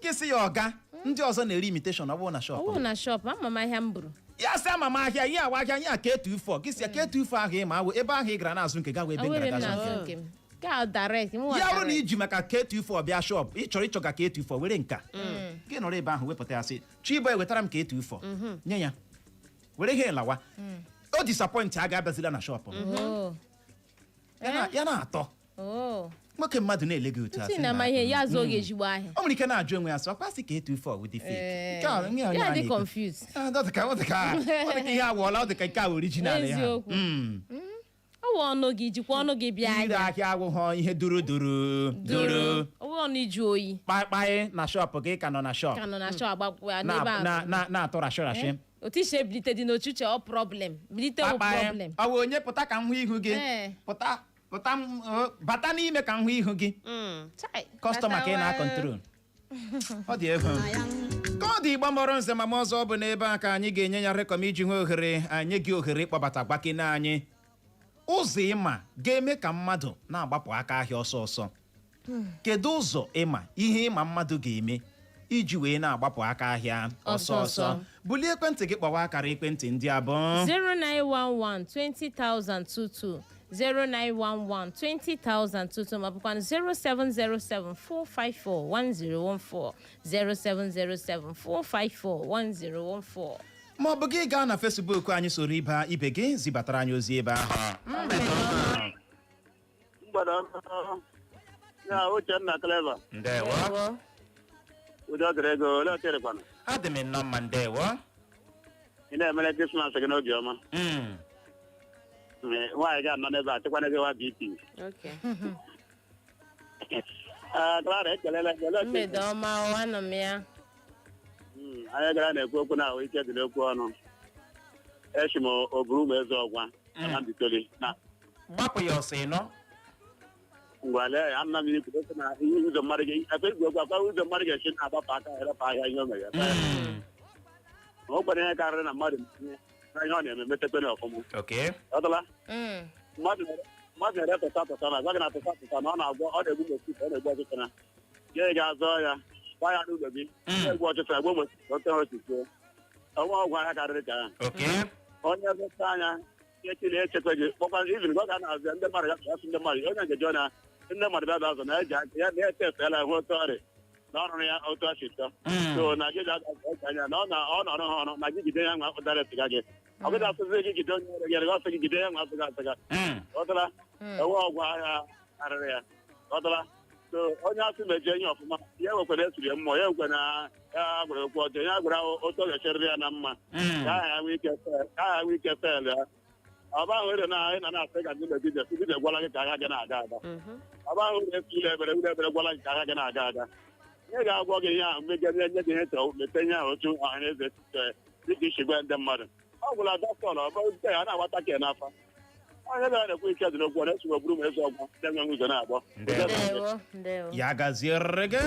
Gị sị ya, "Ọga, ndị ọzọ na-ere imitation, ọ bụrụ na shop." Ọ bụrụ na shop, ama m ahịa m buru. Ya sị ama m ahịa ihe awa ahịa ihe a ka etu ifo. Gị sị ya ka etu ifo ahụ ị ma awụ ebe ahụ ị gara na-azụ nke gawa ebe m Awere gara m gazụ na-azụ nke nke m ga direct m. Ya bụrụ na iji maka ka etu ifo bịa shop, ị chọrọ ịchọga ka etu ifo were nka gị nọrọ ebe ahụ wepụta ya, sị, "Chiboy, wetara m ka etu ifo." Nye ya were ihe lawa. O disappoint a ga-abịazila na shop m. Oh. Ya na-atọ. Oh. Nwoke mmadụ na-ele gị otu a Ntị sị na ama ihe ya zụọ gị ezigbo ahịa. O nwere ike na-ajụ onwe ya sị, ọkwa sị ka etu ifo with the fake nke a, ihe onye Ya a dị na-ekwu. confused. Ah, ọ dị ka ihe awụọla, ọ dị ka nke a original ya. Eziokwu. Ọ wụ ọnụ gị jikwa ọnụ gị bịa Ire ahịa. ahịa awụghọ ihe duru duru duru. Ọ wụ ọnụ iju oyi. Kpaịkpaị na shop gị ka nọ na shop. Ka nọ na shop agbakwa ya n'ebe ahụ. Na-atụ rashi rashi. Otu isi ebilite dị n'ochuche ọ problem bilite wụ Kpaịkpaị problem. Ọ wụ onye pụta ka m hụ ihu gị. Ee. Pụta. Pụta bata n'ime ka m hụ ihu gị. Chai, Customer ka ị batawa. na-acontrol. Ọ dị egwu. Ka ọ dị, Igbo mọrọ nze ma ọzọ, ọ bụ n'ebe a ka anyị ga-enye ya rekọm iji hụ ohere anyị gị ohere ịkpọbata gbakene anyị ụzọ ịma ga-eme ka mmadụ na-agbapụ aka ahịa ọsọ ọsọ. Kedu ụzọ ịma ihe ịma mmadụ ga-eme iji wee na-agbapụ aka ahịa ọsọ ọsọ ọsọ? ọsọ. Bulie ekwentị gị, kpọwa akara ekwentị ndị abụọ: 0911 20022, 0911 20022, ma bụkwa 0707 454 1014, 0707 454 1014. Ma ọ bụ gị gaa na Facebook anyị, soro ibe ibe gị zibatara anyị ozi ebe ahụ. Mgbada ọma. Ya Uchenna Clever. Ndewo. Udo dịrị ego ole ocherekwana. Adị m nnọọ mma, ndewo. Ị na-emere Christmas gị n'obi ọma. Nwaanyị ga-anọ n'ebe a chịkwana gị nwa BP. Okay. Ee, Clara, ekelela gị. Olee otu ị Mgbede dị? ọma o, anọ m ya. Anyị gara na-ekwu okwu na ahụ ike dị n'okwu ọnụ. Echi m oburu ụmụ eze ọgwa na Mbitoli na Gbapụ ya ọsọ ịnọ. Ngwa, lee ya, nna m ikwu okwu na ihe ụzọ mmadụ ga akwa igwe okwu akwa ụzọ mmadụ ga-esi na-agbapụ aka erepụ ahịa ihe o mere. Ma o kwere ihe karịrị na mmadụ na ihe ọ na-eme metekwe na ọfụma. Ọtala. Mmadụ na-ere tụta tụta na agwa gị na tụta tụta na ọ na-agwọ, ọ na-egbu mosquito, ọ na-egbu ọchịchịra. Gị ga-azọ ya, gba ya n'ụlọ gị, na-egbu ọchịchịra, egbu mosquito, ote osisi ọnwa ọgwụ ahịa karịrị ka ahụ. Onye zụta anya echi na-echekwa gị kpọkwa even ọ ga na-azụ ya, ndị mmadụ ga-asị ndị mmadụ onye nkeji ọ na ndị mmadụ bịa bịa azụ na eji aka ya na-ete efeela hụ otu ọrịa na ọrụrụ ya otu ọ si chọọ. So na gị ga-azụ anya na ọ na ọ nọrọ ha ọrụ na gị jide ya nwa ụdara siga gị, ọ gịghị asịzi gị jide onye ọrụ gị, ọ sị gị jide ya nwa asịga asịga. Ghọtara? Enwe ọgwụ ahịa karịrị ya. Ghọtara? So onye asị mejie ihe ọfụma, ya ewekwara esiri ya mmụọ ya ekwe na ya gwara okwu ọjọọ, ya gwara otu ọ ga-echerịrị ya na mma ka aha ya nwee ike ka aha ya nwee ike fel ya. Ọ bụ ahụ ere na ị na na-asị ka ndị business business gwala gị ka ahịa gị na-aga aga. Ọ bụ ahụ ere esi ụlọ ebere ụlọ ebere gwala gị ka ahịa gị na-aga aga. Ihe ga-agwọ gị ihe ahụ mege nye gị ihe chọrọ mete ihe ahụ otu ọha na eze dịka isi gwa ndị mmadụ ọ gwụla dọkịta ọ bụ nke ya na-agbata ka n'afa onye bịara na-ekwu ike dị n'okwu ọ na-esogbu buru m eze ọgwụ ndị nwe ụzọ na-agbọ. Ndewo, ndewo. Ya gaziere gị.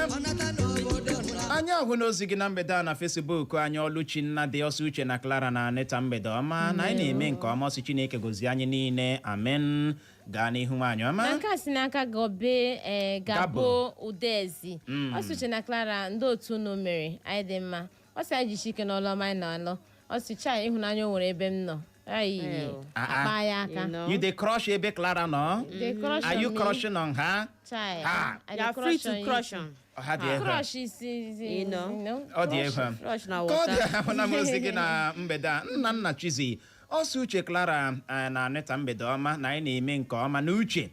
Anyị ahụ n'ozi gị na mgbede a na Facebook anyị. Ọlụchi Nnadị ọsọ, Uche na Clara na Anita, mgbede ọma, na anyị na-eme nke ọma. Ọsị Chineke gozie anyị niile, amen. Gaa n'ihu, nwaanyị ọma. Na nke a si n'aka Gobe, ee, Gabo Udezi. Ọ sị, Uche na Clara, ndị otu unu mere anyị dị mma. Ọ sị anyị jisie ike n'ọlụ ọma anyị na-alụ. Ọ sị chai, ịhụnanya o nwere ebe m nọ. Ayi, Ew. akpa ya aka. You know. You dey crush ebe Clara nọ? Dey crush Are you on me. crushing on her? Chai, Ha. I You dey are free crush to on you. crush on. Ha dị egwu. Crush is You know. you know. Ọ dị egwu. Crush na Ka ọ dị, water. ahụla m ozi gị na mgbede a. Nna nna Chizi ọsọ, Uche, Clara na Anita, mgbede ọma, na anyị na-eme nke ọma, na Uche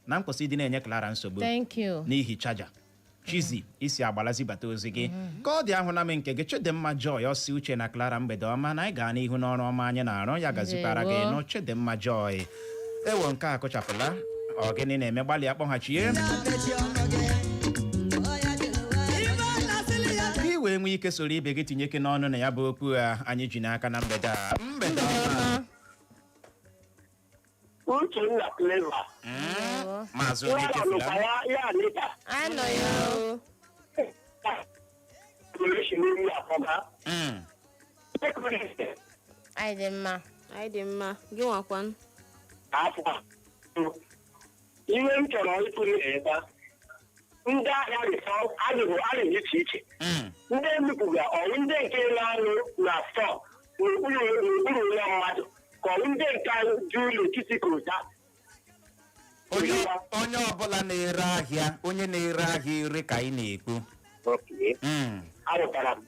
na nkwụsị ịdị na-enye Clara nsogbu Thank you. n'ihi charger. Chizi isi agbalazi bata ozi gị. Ka ọ dị, ahụla m nke gị. Chidimma Joy ọsị, Uche na Clara, mgbede ọma, na anyị gaa n'ihu n'ọrụ ọma anyị na-arụ. Ya gazikwara gị. Ndewo. Nụ Chidimma Joy. Ewo, nke a kụchapụla. Ọ gịnị na-eme? Gbalịa kpọghachie ka ị wee nwee ike soro ibe gị tinye ike n'ọnụ na ya bụ okwu a anyị ji n'aka na mgbede a. Mgbede ọma. Uchenna Clever. Ndewo. Maazị onye Clara chefula. nụkwa ya ya Anita. Anọ ya o. Esi n'elu akpọga. Anyị dị mma. Anyị dị mma, gị nwakwanụ? Afọ a. Ihe m chọrọ ikwu na-ebe ndị ahịa rịsọ adịghị adịghị iche iche. Ndị emepụga ọwụ ndị nke na-anụ na store n'okpuru ụlọ mmadụ, ka ọwụ ndị nke dị n'etiti kota. Onye ọbụla na-ere ahịa, onye na-ere ahịa ere ka anyị na-ekwu. Arụtara m.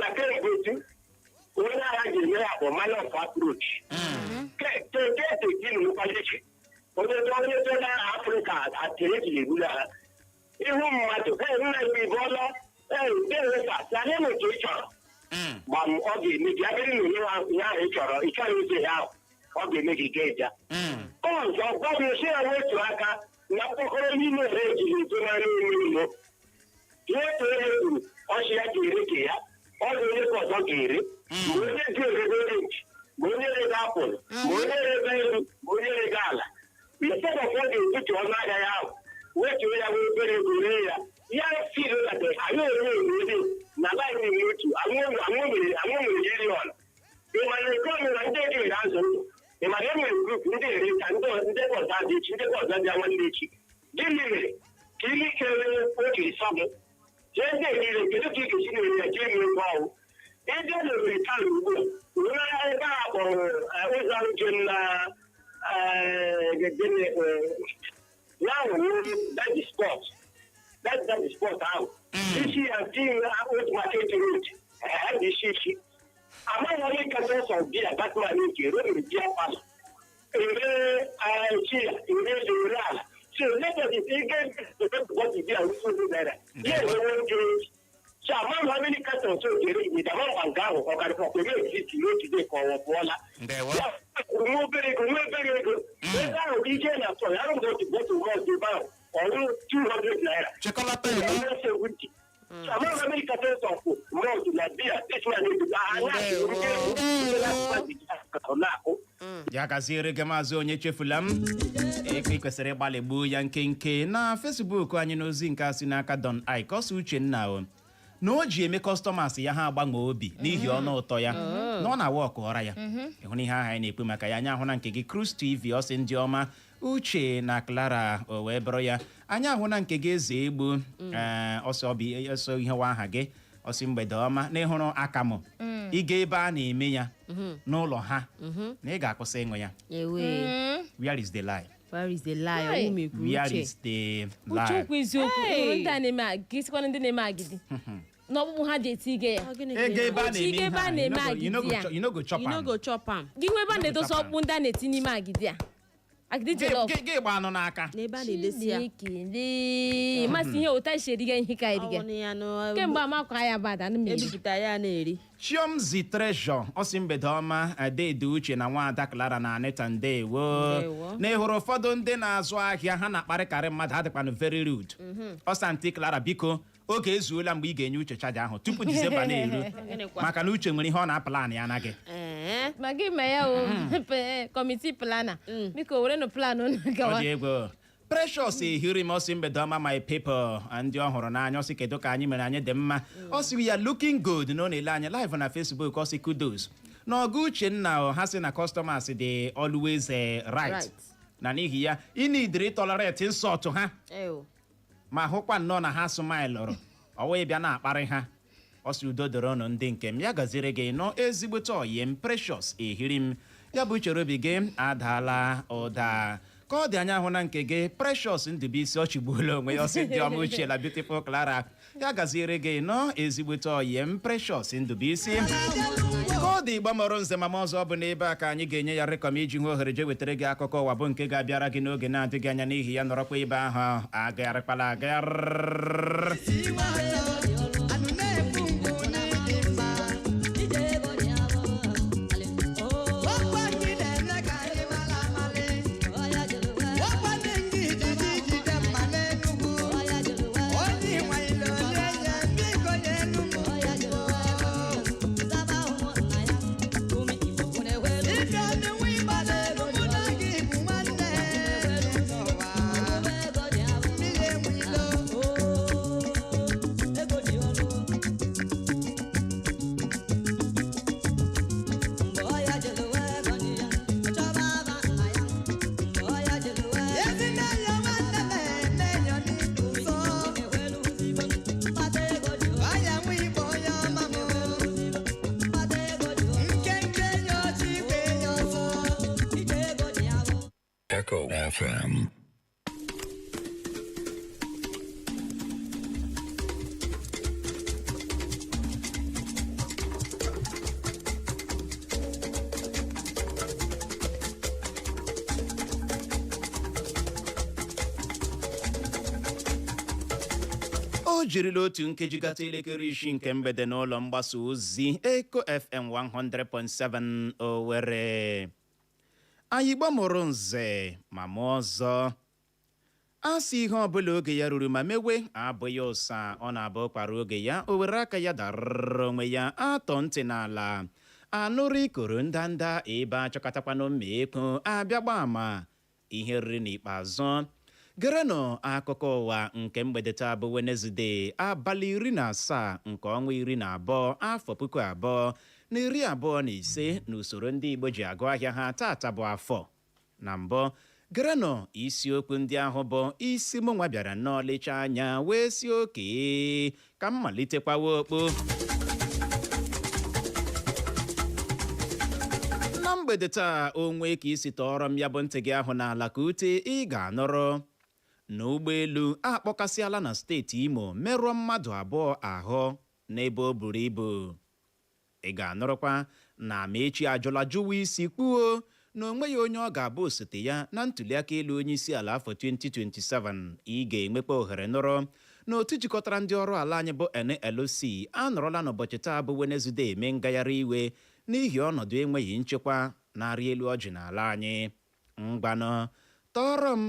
Na otu onye ahịa ga-eme ya bụ manner of approach. Keke iche onye na Afrịka atịrị ejiri egbula ha ihu mmadụ, "Hey, nna gị bọọla, ee, dewesa anyị na otu ị chọrọ." Gbam, ọ ga-eme gị abịrị na onye ihe ahụ ị chọrọ, ị chọrọ ịzụ ihe ahụ, ọ ga-eme gị ga ịja ọzọ. Gwa m sị ya wetu aka na mkpọkọrọ n'ime ere ejiri ezo n'anya ime ime ihe ka onye kwuru ọchị ya ga-ere ka ya ọ bụ onye ka ọzọ ga-ere, ma onye dị erebe orange, ma onye rebe apple, ma onye rebe elu, ma onye rebe ala. Instead of ọ ga-ebutu ọnụ ahịa ya ahụ, wetuo ya wee obere ego ree ya. Ya feel that anyị onwe onwe na line otu anwụ nwere union. Ị ma na economy na ndị ejiri azụ ndụ. Ị ma na e nwere group ndị ere ka ndị ọzọ adị echi, ndị ọzọ dị nwanne echi. Gịnị mere ka ihe kere o jiri sọ gị? Jee ndị erire, kedu ka ị ga-esi na-ere ya jee mee ego ọwụ? Ịbịa n'Owerri taa ugbu a, ruo ebe a kpọrọ ụzọ njem na gịnị, ya wụ that is spot, that is spot ahụ. Isi ya dị Old Market Road, ha dị isi isi. Amaghị onye kacha ọsọ bịa Batman nke romiri bịa palọ. Ere chi ya, ere elu, ere ala. So let us get bọtụ bịa nsogbu naira. Ya enwewe ndị so amaghị how many cartons o jere igbe ama mgba nke ahụ ọ karịkwa kwere exist n'otu ka ọ pụọla. Ndewo. Ya kwuru nwa obere ego, nwa obere ego ebe ahụ ije na atọ ya rụrụ otu bottle malt ebe ahụ ọrụ 200 naira. Chịkọlata ego. 70. So amaghị how many cartons of malt na beer this man ego na-akụ. Ya gaziere gị, Maazị Onye chefula m ekpe. Kwesịrị ịgbalị gbuo ya nkenke na Facebook anyị n'ozi nke a si n'aka Don Ike ọsọ Uchenna o na o ji eme customers ya ha agbanwe obi n'ihi ọnụ ụtọ ya na ọ na-awa ọkụ ya ịhụ na ihe ahụ anyị na-ekwu maka ya. Anyị ahụ na nke gị, Cruise TV, ọsị ndị ọma Uche na Clara, o wee bụrụ ya. Anyị ahụ na nke gị, Eze Egbu, ee, ọsọ ọbị ọsọ ihe wa aha gị, ọsị mgbede ọma na ịhụrụ akamụ ịga ebe a na-eme ya n'ụlọ ha na ị ga-akwụsị ịṅụ ya. Ewe. Where is the lie? Where is the lie? Hey. Ọwụ m ekwuru Where uche. is the Uche, lie? okwu eziokwu. Hey. Hụrụ ndị a na-eme gịsịkwana ndị na-eme agidi n'ọkpụkpụ ha ji eti ige ya. Ọ gịnị ka Ego ị ebe a Uche, na-eme ike ebe a ihe a, you no na-eme go- you no go agidi a. you no go chop You no am. go chop am. Gị nwe ebe a na-edosa Chop am. ọkpụkpụ ndị a na-eti n'ime agidi a, agidi jollof. Gị gba anụ n'aka. N'ebe a na-edesi ya. Chineke lee, masị ihe ụta isi eriga ihe ka eriga. Ọwụ na ya nụ- Kemgbe amakwa ya bada anụ m eri. Ebipụta ya na-eri. Chiomzi Treasure ọsị mgbede ọma, Adede Uche na nwaada Clara na Anita, ndewo. Ndewo. Na ịhụrụ ụfọdụ ndị na-azụ ahịa ha na-akparịkarị mmadụ, ha dịkwanụ very rude. Ọsọ Aunty Clara, biko, oge ezuola mgbe ị ga-enye Uche charger ahụ tupu Disemba na-eru, Gịnịkwa? maka na Uche nwere ihe ọ na-aplan ya anaghị. Ee. Ma gị ma ya o committee planner, biko were nụ plan unu Ọ gawa. dị egwu. Precious ehiri m ọsị mgbede ọma, my people, ndị ọ hụrụ n'anya. Ọsị kedu ka anyị mere? Anyị dị mma. Ọ sị ya looking good na ọ na-ele anyị live na Facebook. Ọsị kudos na ọgụ Uchenna o, ha sị na customers dị always right. Right. Na n'ihi ya ị nidiri tolerate insult ha Ew. ma hụkwa nnọọ na ha smilụrụ ọwa bịa na-akparị ha. Ọsị udo doro ọnụ ndị nke m, ya gaziri gị nọ ezigbote oyi m. Precious ehiri m ya bụ uchere obi gị adaala ụda ka ọ dị. Anya hụ na nke gị, Precious Ndubuisi, ọ chịgbuola onwe ya. Ọsị ndị ọma Uche na beautiful Clara, ya gaziere gị nọ ezigbote oyi m, Precious Ndubuisi. Ka ọ dị, Igbo mọrọ nze mama ọzọ, ọ bụ n'ebe a ka anyị ga-enye ya rekọm iji hụ ohere jee wetara gị akụkọ ụwa bụ nke ga-abịara gị n'oge na-adịghị anya. N'ihi ya nọrọkwa ebe ahụ, agagharịkwala agagharị. Anụ na-ekwu mgbu n'ịdị mma. Ọkwa gị na-eme ka anyị mara amalị. Ọkwa ndị ngị ijiji jide mma n'Enugwu. Onye nwanyere onye ya biko nyelu m. Ibe ọnụ ịgba n'elu mụ na gị bụ nwanne n'ụwa. Mmiri enwe ilo. Ezi nne ya nwanne m eme ya n'ibu nsọ. Ọya nwa Igbo onye ọma m. Nkenke ya ọchị igwe ya ọsọ. Echo FM. O jirila otu nkeji gata elekere 6 nke mgbede n'ụlọ mgbasa ozi Eco FM 100.7 Owerri. Anyị gbamụrụ nze ma mụọ ọzọ. A sị ihe ọbụla oge ya ruru ma mewe abụghị ụsa, ọ na-abụ kwara oge ya o were aka ya darụrụ onwe ya. Atọ ntị n'ala anụrụ ikoro ndanda ebe achọkọtakwanụ mma ekwu abịa gba ama. Ihe riri n'ikpeazụ, gerenụ akụkọ ụwa nke mgbede taa bụ Wenezde, abalị 17 nke ọnwa 12, afọ 2025, n'usoro ndị Igbo ji agụ ahịa ha. Tata bụ afọ. Na mbụ, gerenụ isiokwu ndị ahụ bụ isi mụ nwa bịara nnọọ lechaa anya wee si oke ka m malitekwawa okpo. Na mgbede taa, onwe ka isi tọọrọ m ya bụ ntị gị ahụ n'ala ka ute, ị ga-anụrụ na ụgbọelu akpọkasịala na steeti Imo, merụọ mmadụ 2 ahụ n'ebe o buru ibu. Ị ga-anụrụkwa na Amaechi ajụla jụwa isi kwuo na o nweghị onye ọ ga-abụ osote ya na ntụliaka elu onye isi ala afọ 2027. Ị ga-enwekwa ohere nụrụ na otu jikọtara ndị ọrụ ala anyị bụ NLC anọrọla n'ụbọchị taa bụ Wenezde eme ngagharị iwe n'ihi ọnọdụ enweghị nchekwa na-arị elu ọjị n'ala anyị. Ngwanụ, tọọrọ m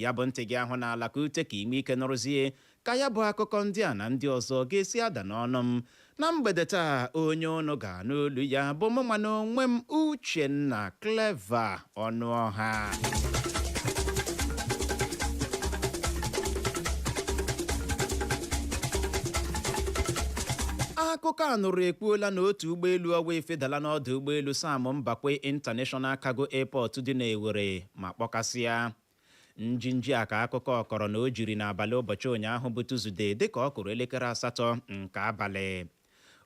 ya bụ ntị gị ahụ n'ala ka ute, ka ime ike nụrụzie ka ya bụ akụkọ ndị a na ndị ọzọ ga-esi ada n'ọnụ m na mgbede taa. Onye unu ga-anụ olu ya bụ mụ na onwe m, Uchenna Clever Ọnụọha. Akụkọ a nụrụ ekwuola na otu ụgbọelu ọwa efedala n'ọdụ ụgbọelu Sam Mbakwe International Cargo Airport dị n'Owerri ma kpọkasịa. Njinji a ka akụkọ kọrọ na o jiri n'abalị ụbọchị ụnyaahụ bụ Tuzdee, dịka ọ kụrụ elekere 8 nke abalị.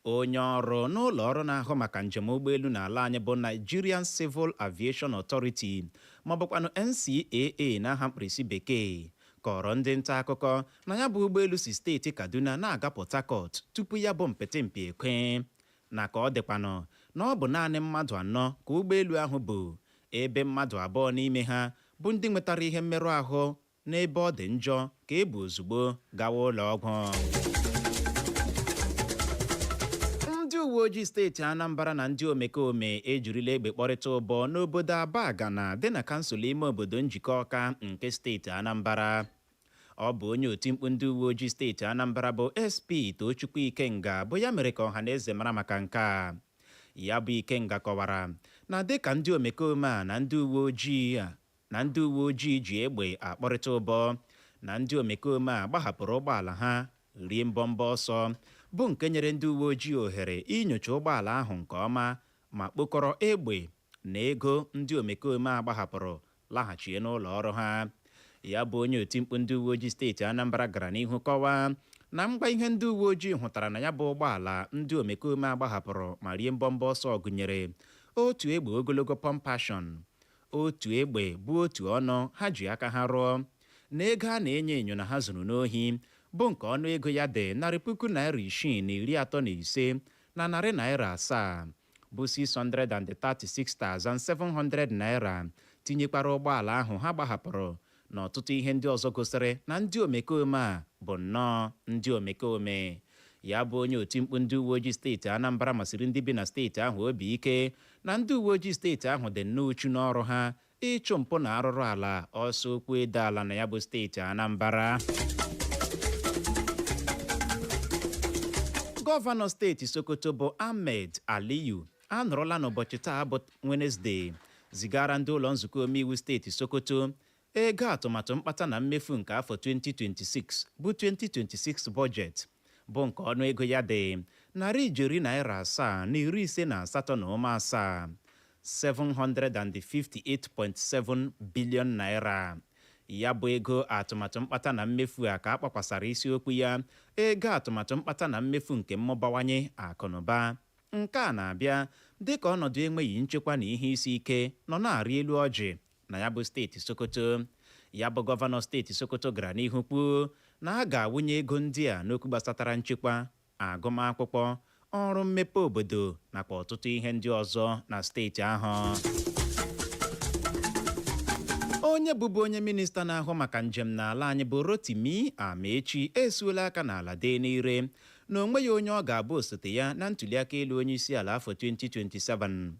Onye ọrụ n'ụlọ ọrụ na-ahụ maka njem ụgbọelu n'ala anyị bụ Nigerian Civil Aviation Authority, maọbụkwanụ NCAA n'aha mkpirisi bekee, kọrọ ndị nta akụkọ na ya bụ ụgbọelu si steeti Kaduna na-aga Port Harcourt tupu ya bụ mpịtịmpị ekwe, na ka ọ dịkwanụ na ọ bụ naanị mmadụ 4 ka ụgbọelu ahụ bụ, ebe mmadụ 2 n'ime ha bụ ndị nwetara ihe mmerụ ahụ n'ebe ọ dị njọ ka e bu ozugbo gawa ụlọ ọgwụ. Ndị uwe ojii steeti Anambra na ndị omekome ejirila egbe kpọrịta ụbọ n'obodo Abagana dị na kansụl ime obodo Njikọ Ọka nke steeti Anambra. Ọ bụ onye otimkpu ndị uwe ojii steeti Anambra bụ SP Tochukwu Ikenga bụ ya mere ka ọha na eze mara maka nke a. Ya bụ Ikenga kọwara na dịka ndị omekome a na ndị uwe ojii a na ndị uwe ojii ji egbe akpọrịta ụbọ, na ndị omekome a gbahapụrụ ụgbọala ha rie mbọmbọ ọsọ, bụ nke nyere ndị uwe ojii ohere inyocha ụgbọala ahụ nke ọma ma kpokọrọ egbe na ego ndị omekome a gbahapụrụ laghachie n'ụlọ ọrụ ha. Ya bụ onye otimkpu ndị uwe ojii steeti Anambra gara n'ihu kọwaa na ngwa ihe ndị uwe ojii hụtara na ya bụ ụgbọala ndị omekome a gbahapụrụ ma rie mbọmbọ ọsọ gụnyere otu egbe ogologo pump action, otu egbe bụ otu ọnụ ha ji aka ha rụọ, na ego a na-enyo enyo na ha zuru n'ohi bụ nke ọnụ ego ya dị ₦635,700, bụ 636,700 naira, tinyekwara ụgbọala ahụ ha gbahapụrụ na ọtụtụ ihe ndị ọzọ gosiri na ndị omekome a bụ nnọọ ndị omekome. Ya bụ onye otimkpu ndị uwe ojii steeti Anambra masịrị ndị bi na steeti ahụ obi ike na ndị uwe ojii steeti ahụ dị nnọọ uchu n'ọrụ ha ịchụ mpụ na arụrụ ala ọsọ okwu edo ala na ya bụ steeti Anambra. Gọvanọ steeti Sokoto bụ Ahmed Aliyu anọrọla n'ụbọchị taa bụ Wenesde zigara ndị ụlọ nzukọ omeiwu steeti Sokoto ego atụmatụ mkpata na mmefu nke afọ 2026 bụ 2026 budget, bụ nke ọnụ ego ya dị ₦758.7 758.7 billion naira. Ya bụ ego atụmatụ mkpata na mmefu a ka a kpakwasara isiokwu ya ego atụmatụ mkpata na mmefu nke mmụbawanye akụnụba. Nke a na-abịa dịka ọnọdụ enweghị nchekwa na ihe isi ike nọ na-arị elu ọjị na ya bụ steeti Sokoto. Ya bụ gọvanọ steeti Sokoto gara n'ihu kwuo na a ga-awụnye ego ndị a n'okwu gbasatara nchekwa, agụmakwụkwọ, ọrụ mmepe obodo nakwa ọtụtụ ihe ndị ọzọ na steeti ahụ. Onye bụbu onye minista na-ahụ maka njem n'ala anyị bụ Rotimi Amaechi esuola aka n'ala dee n'ire na onweghị onye ọ ga-abụ osote ya na ntụliaka elu onye isi ala afọ 2027.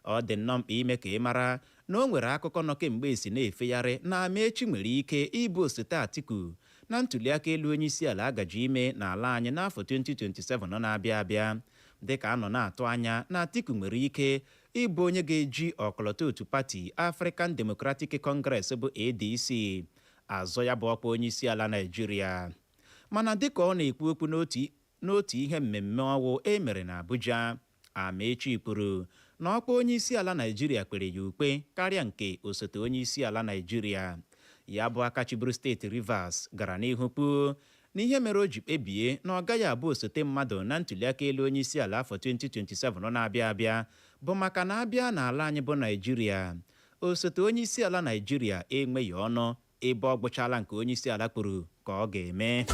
Ọ dị nnọọ mkpa ime ka ị mara na o nwere akụkọ nọ kemgbe esi na-efegharị na Amaechi nwere ike ịbụ osote Atiku na ntụliaka elu onye isi ala agaji ime n'ala anyị n'afọ 2027 na-abịa abịa, dịka a nọ na-atụ anya na Atiku nwere ike Ịbụ onye ga-eji ọkọlọtọ otu pati African Democratic Congress bụ ADC azọ ya bụ ọkwa onye isi ala Naịjirịa. Mana dịka ọ na-ekwu okwu n'otu ihe mmemme ọwụ e mere na Abuja, Amaechi kwuru na ọkwa onye isi ala Naịjirịa kwere ya ukwe karịa nke osote onye isi ala Naịjirịa. Ya bụ aka chịburu steeti Rivers gara n'ihu kwuo na ihe mere o ji kpebie na ọ gaghị abụ osote mmadụ na ntuliaka elu onye isi ala afọ 2027 na-abịa abịa bụ maka na abịa n'ala anyị bụ Naịjirịa, osote onye isi ala Naịjirịa enweghị ọnụ, ebe ọ gwụchala nke onye isi ala kwuru ka ọ ga-eme.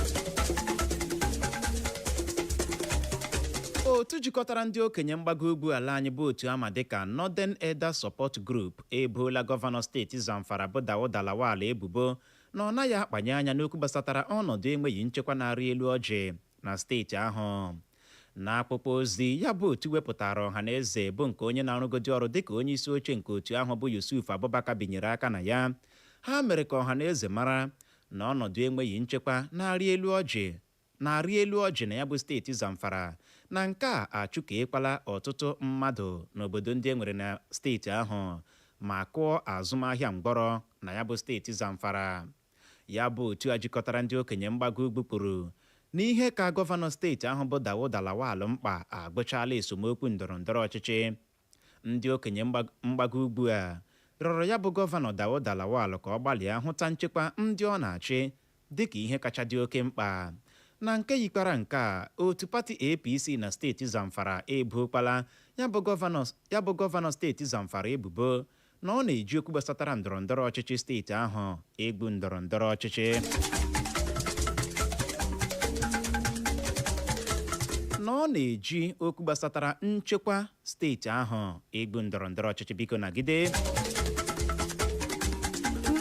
Otu jikọtara ndị okenye mgbago ugwu ala anyị bụ otu ama dịka Northern Elder Support Group eboola gọvanọ steeti Zamfara bụ Dawuda Lawal ebubo na ọ naghị akpanye anya n'okwu gbasatara ọnọdụ enweghị nchekwa na-arị elu ọjị na steeti ahụ. N'akwụkwọ ozi ya bụ otu wepụtara ọha na eze, bụ nke onye na-arụgodi ọrụ dịka onye isi oche nke otu ahụ bụ Yusuf Abubakar binyere aka na ya, ha mere ka ọha na eze mara na ọnọdụ enweghị nchekwa na-arị elu ọjị na ya bụ steeti Zamfara, na nke a achụkeekwala ọtụtụ mmadụ n'obodo ndị e nwere na steeti ahụ ma kụọ azụmahịa mgbọrọ na ya bụ steeti Zamfara. Ya bụ otu a jikọtara ndị okenye mgbago ugwu kwuru n'ihe ka gọvanọ steeti ahụ bụ Dawuda Lawal mkpa agụchala esemokwu ndọrọ ndọrọ ọchịchị. Ndị okenye mgbago ugwu a rịọrọ ya bụ gọvanọ Dawuda Lawal ka ọ gbalịa hụta nchekwa ndị ọ na-achị dịka ihe kacha dị oke mkpa. Na nke yikwara nke a, otu pati APC na steeti Zamfara ebokwala ya bụ gọvanọ steeti Zamfara ebubo na ọ na-eji okwu gbasatara ndọrọ ndọrọ ọchịchị steeti ahụ egbu ndọrọ ndọrọ ọchịchị, na ọ na-eji okwu gbasatara nchekwa steeti ahụ egbu ndọrọ ndọrọ ọchịchị. Biko nagide.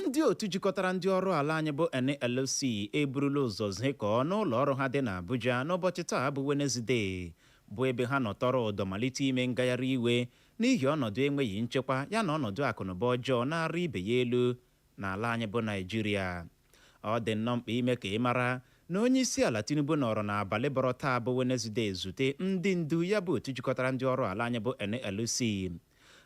Ndị otu jikọtara ndị ọrụ ala anyị bụ NLC eburula ụzọ zikọọ n'ụlọ ọrụ ha dị n'Abuja n'ụbọchị taa bụ Wenezdee, bụ ebe ha nọtọrọ ụdọ malite ime ngagharị iwe n'ihi ọnọdụ enweghị nchekwa ya na ọnọdụ akụnụba ọjọọ na-arị ibe ya elu n'ala anyị bụ Naijiria. Ọ dị nnọọ mkpa ime ka ị mara na onye isi ala Tinubu nọrọ n'abalị bọrọ taa bụ Wenezdee zute ndị ndu ya bụ otu jikọtara ndị ọrụ ala anyị bụ NLC.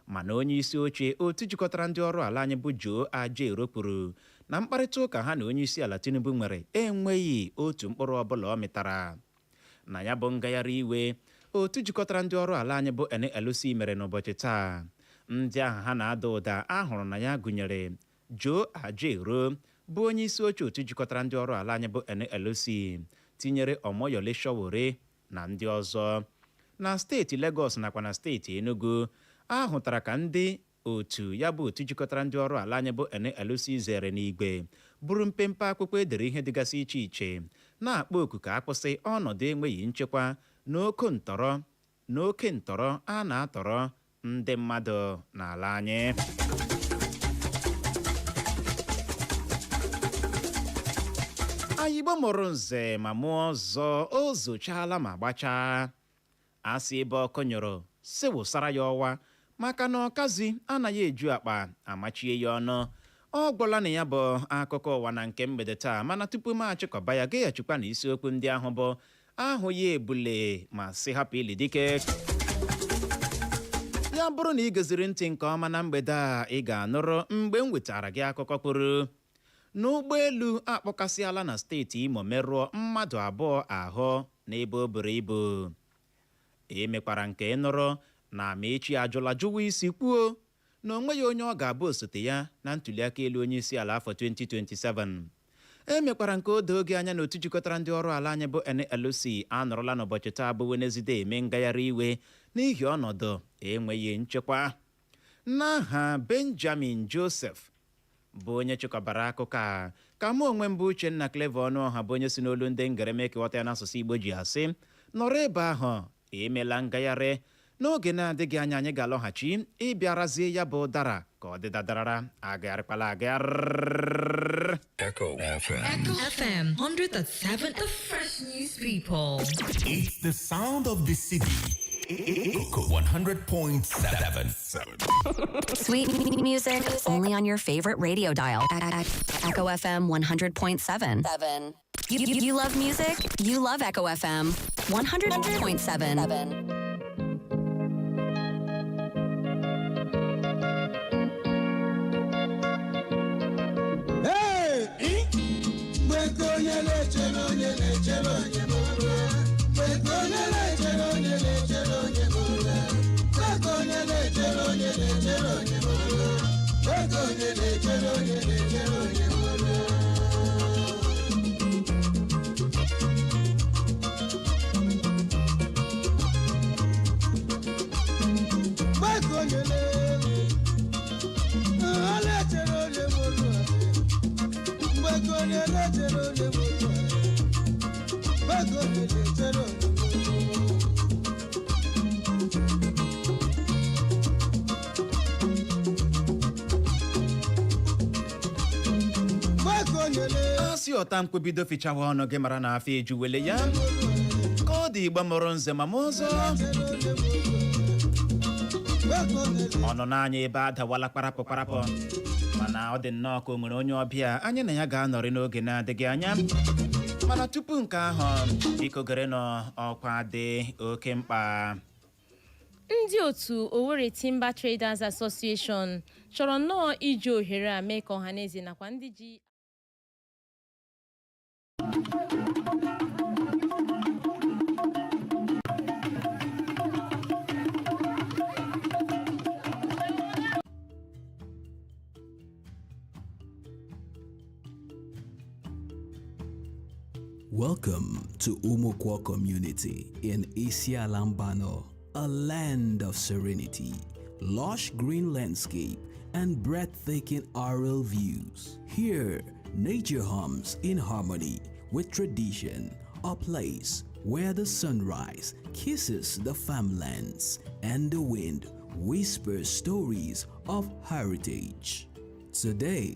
Mana onye isi oche otu jikọtara ndị ọrụ ala anyị bụ Joe Ajaero kwuru na mkparịta ụka ha na onye isi ala Tinubu nwere enweghị otu mkpụrụ ọbụla ọ mịtara. Na ya bụ ngagharị iwe otu jikọtara ndị ọrụ ala anyị bụ NLC mere n'ụbọchị taa, ndị ahụ ha na-ada ụda ahụrụ na ya gụnyere Joe Ajaero bụ onye isi oche otu jikọtara ndị ọrụ ala anyị bụ NLC, tinyere Omoyole Sowore na ndị ọzọ. Na steeti Lagos nakwa na steeti Enugu, ahụtara ka ndị otu ya bụ otu jikọtara ndị ọrụ ala anyị bụ NLC zere n'igwe bụrụ mpempe akwụkwọ edere ihe dịgasị iche iche na-akpọ oku ka akwụsị ọnọdụ enweghị nchekwa na oke ntọrọ a na-atọrọ ndị mmadụ n'ala anyị. Ayigbo mụrụ nze ma mụọ ọzọ, o zochala ma gbachaa. Asị ebe ọkụ nyụrụ si wụsara ya ọwa, maka na ọkazi anaghị eju akpa amachie ya ọnụ. Ọ gwụla na ya bụ akụkọ ụwa na nke mgbede taa. Mana tupu m achịkọba ya, gaghachikwa na isiokwu ndị ahụ bụ ahụghị ebule ma sị hapụ ili dike. Ya bụrụ na ị goziri ntị nke ọma na mgbede a, ị ga-anụrụ mgbe m wetara gị akụkọ kwuru na ụgbọelu akpọkasịala na steeti Imo merụọ mmadụ 2 ahụ n'ebe o buru ibu. Emekwara nke nụrụ na Amaechi ajụla jụwa isi kwuo na onweghị onye ọ ga-abụ osote ya na ntuliaka elu onye isi ala afọ 2027. Emekwara nke o doo gị anya na otu jikọtara ndị ọrụ ala anyị bụ NLC anọrọla n'ụbọchị taa bụ Wenezdee eme ngagharị iwe n'ihi ọnọdụ enweghị nchekwa. N'aha Benjamin Joseph bụ onye chịkọbara akụkọ a, ka mụ onwe m bụ Uchenna Clever Ọnụọha, bụ onye si n'olu ndị ngereme kewọta ya n'asụsụ Igbo, ji asị nọrọ ebe ahụ emela ngagharị. N'oge na-adịghị anya, anyị ga-alọghachi ịbịarazie ya bụ ụdara ka ọ dịdadarara agagharịkwala agagharị. Echo FM. Echo FM 100.7, the fresh news people. It's the sound of the city. Echo 100.7. Sweet music only on your favorite radio dial. Echo FM 100.7. Seven. You love music? You love Echo FM 100.7. Na-echere onye na-echere onye bụrụ ka onye na-echere onye na-echere onye bụrụ ka onye na-echere onye na-echere onye bụrụ ka onye na-echere onye na-echere onye bụrụ. Gbẹ́kọ̀ onye na-ewe, ọ na-echere onye mụrụ mgbẹ́kọ̀ onye na-echere onye mụrụ mgbẹ́kọ̀ onye na-echere onye mụrụ. Gbẹ́kọ̀ onye na-ewe. Asị ọta mkpebido fichawa ọnụ gị mara na afọ ejuwele ya ka ọ dị. Igba mụrụ nze ma m ọzọ ọ nọ n'anya ebe adawala kparapụ kparapụ, mana ọ dị nnọọ ka o nwere onye ọbịa anyị na ya ga-anọrị n'oge na-adịghị anya. Mana tupu nke ahụ, biko gere n'ọkwa dị oke mkpa. Ndị otu Owerri Timber Traders Association chọrọ nnọọ iji ohere a mee ka ọhaneze nakwa ndị ji Welcome to Umukwo community in Isiala Mbano, a land of serenity, lush green landscape, and breathtaking aerial views. Here, nature hums in harmony with tradition, a place where the sunrise kisses the farmlands and the wind whispers stories of heritage. Today,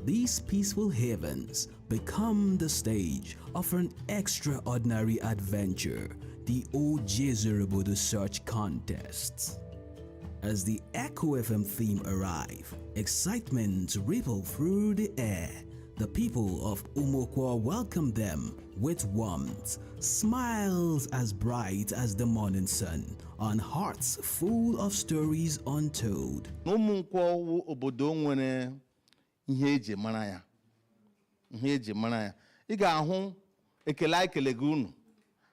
these peaceful havens become the stage of an extraordinary adventure, the Ojezurubodo Search Contest. As the Echo FM theme arrive, excitement ripple through the air. The people of Umokwa welcome them with warmth, smiles as bright as the morning sun, and hearts full of stories untold. Ụmụnkwọ wụ obodo nwere ihe eji mara ya, ihe eji mara ya. Ị ga-ahụ ekele anyị kele gị unu.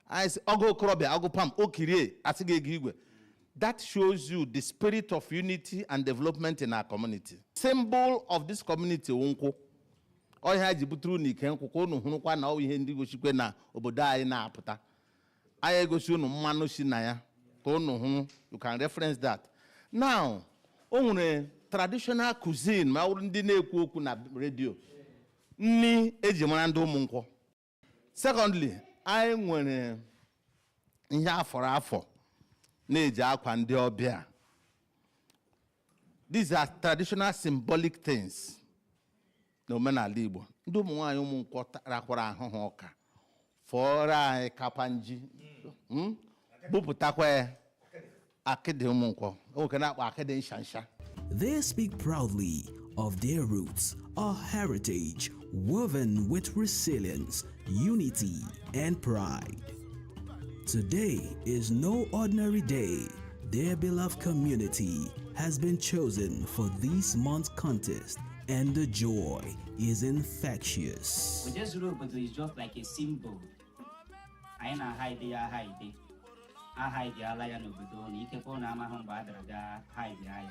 Anyị sị ọgụ okorobịa, ọgụ pam okirie, asị gị ego igwe. That shows you the spirit of unity and development in our community. Symbol of this community wụ nkwụ. Ọhịa ji butere unu ike nkwụ ka unu hụrụkwa na ọ bụ ihe ndị gosikwe na obodo anyị na-apụta. Anyị egosi unu mmanụ si na ya ka unu hụ. You can reference that. Now, o nwere traditional cuisine, ma ọ bụrụ ndị na-ekwu okwu na redio, nni eji mara ndị ụmụ nkwọ. Secondly, anyị nwere ihe afọrọ afọ na-eji akwa ndị ọbịa. These are traditional symbolic things n'omenala Igbo. Ndị ụmụ nwaanyị ụmụ nkwọ rakwara ahụhụ ọka fọrọ anyị kapanji, bupụtakwa ya akịdị ụmụ nkwọ nwoke na-akpọ akịdị nsha nsha. They speak proudly of their roots, a heritage woven with resilience, unity, and pride. Today is no ordinary day. Their beloved community has been chosen for this month's contest, and the joy is infectious. Ojezuru obodo is just like a symbol. Anyị na-ahide ya ahide, ahaidiala ya n'obodo ụnụ. Ikekwe ụnụ amaghị mgbe a dara bịa hide ya,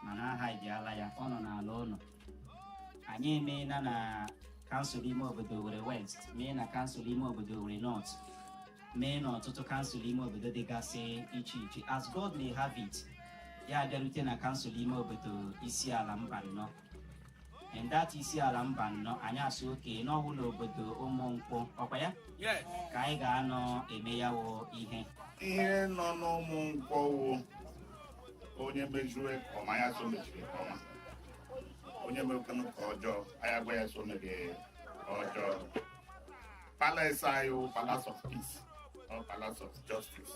mana ahaidiala ya, ọ nọ n'ala ụlọ. Anyị emeela na council ime obodo Owerri West, mee na council ime obodo Owerri North, mee n'ọtụtụ council ime obodo dịgasị iche iche. As God may have it, ya bịarute na council ime obodo Isiala Mbano. In that Isiala Mbano, anyị asụ oke n'ọwụ n'obodo Ụmụnkwụ ọkwa ya ka anyị ga-anọ eme ya wụ ihe. Ihe nọ n'ụmụ nkwọ wụ onye mejue ka ọma, ya so mechiri ka ọma. Onye mekwanụ ka ọjọọ, anyị agwa ya so mere ọjọọ. Palace anyị wụ palace of peace or palace of justice.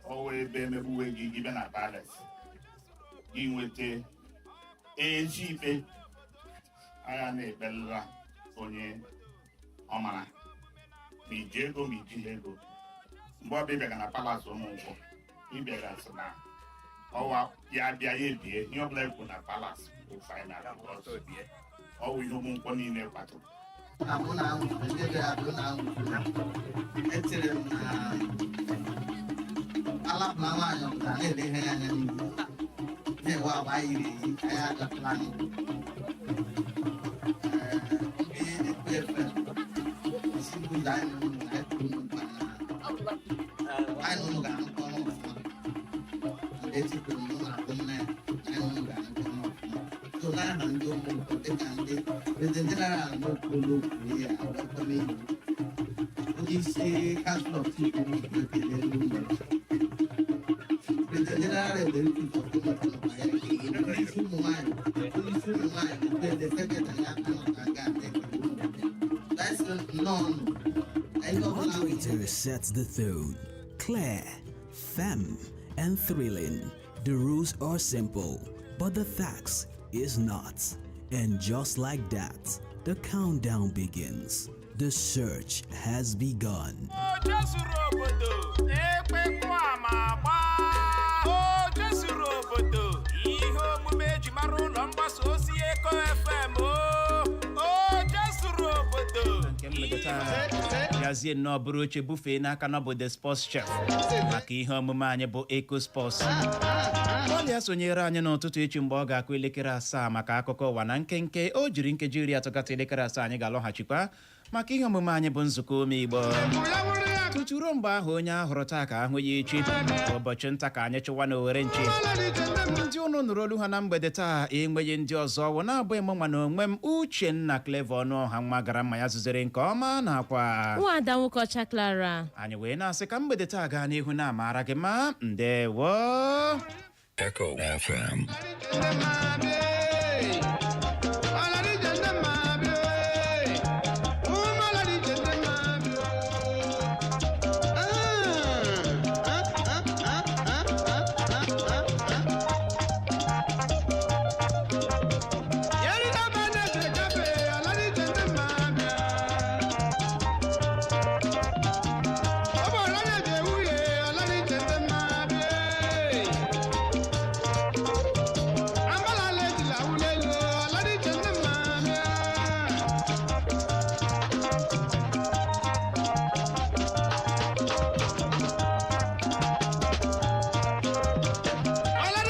Ọ wụ ebe emegbuwe gị, gị bịa na palace, gị nweta ezi ikpe. Agha na-ekpelela onye ọ mara ma iji ego ma ijighị ego. Mgbe ọ bịa na palace ụmụ nkwọ, ịbịara sị na ọwa ya bịa, ya ebie ihe ọbụla ekwu na palace bụ final, because ọ wụ ihe ụmụ nkwọ niile kwadoro. Na mụ na anwụrụ ndị bịara abịa na anwụrụ, echere m na alapụla nwaanyị ọpụta na-ele ihe ya anya n'ihu na-ewe agba yiri eyi anyị agafela anyị. Ndị ekwe efe isi ụzọ anyị na ụlọ anyị tụrụ unu mkpa na anyị na ụlọ ga-arụkọ ọrụ ọfụma. Mgbe etikwuru m ụlọ akụ nne ya, anyị na ụlọ ga-arụkọ ọrụ ọfụma. So n'aha ndị ụmụ dịka ndị President General n'okpuru okwu ya welcome you. Onye isi Council of Chiefs ụmụ ekele unu. President General Executive of Ụmụ nọkwa ya ekele. Onye isi ụmụ nwanyị, onye isi ụmụ nwanyị na President Secretary ya anọkwa nga ekele unu. That's nnọọ nụ. Anyị ọbụla. Moderator sets the tone. Clear, firm, and thrilling. The rules are simple, but the facts is not. And just like that, the countdown begins. The search has begun. Oje zuru obodo ekpekwa ma gbaa. Oje zuru obodo, ihe omume eji mara ụlọ mgbasa ozi Eko FM. O oje zuru obodo nke mgbede taa yazie nnọọ bụrụ oche bufee n'aka nọbụ the sports chef maka ihe omume anyị bụ Eko Sports. Gbalịa sonyere anyị n'ụtụtụ echi mgbe ọ ga-akụ elekere 7 maka akụkọ ụwa na nkenke. O jiri nkeji 30 gata elekere 7, anyị ga-alọghachikwa maka ihe omume anyị bụ nzukọ ome Igbo. Tutu ruo mgbe ahụ, onye ahụrụ taa ka ahụ ya echi. Ụbọchị nta ka anyị chụwa na owere nchi. Ndị ụnụ nụrụ olu ha na mgbede taa enweghị ndị ọzọ wụ na-abụghị m nwa na onwe m, Uchenna Clever Ọnụọha, nwa gara mma ya zuzere nke ọma, nakwa Nwaada nwoke ọcha Clara. Anyị wee na-asị ka mgbede taa gaa n'ihu na-amara gị ma. Ndewo. Echo FM.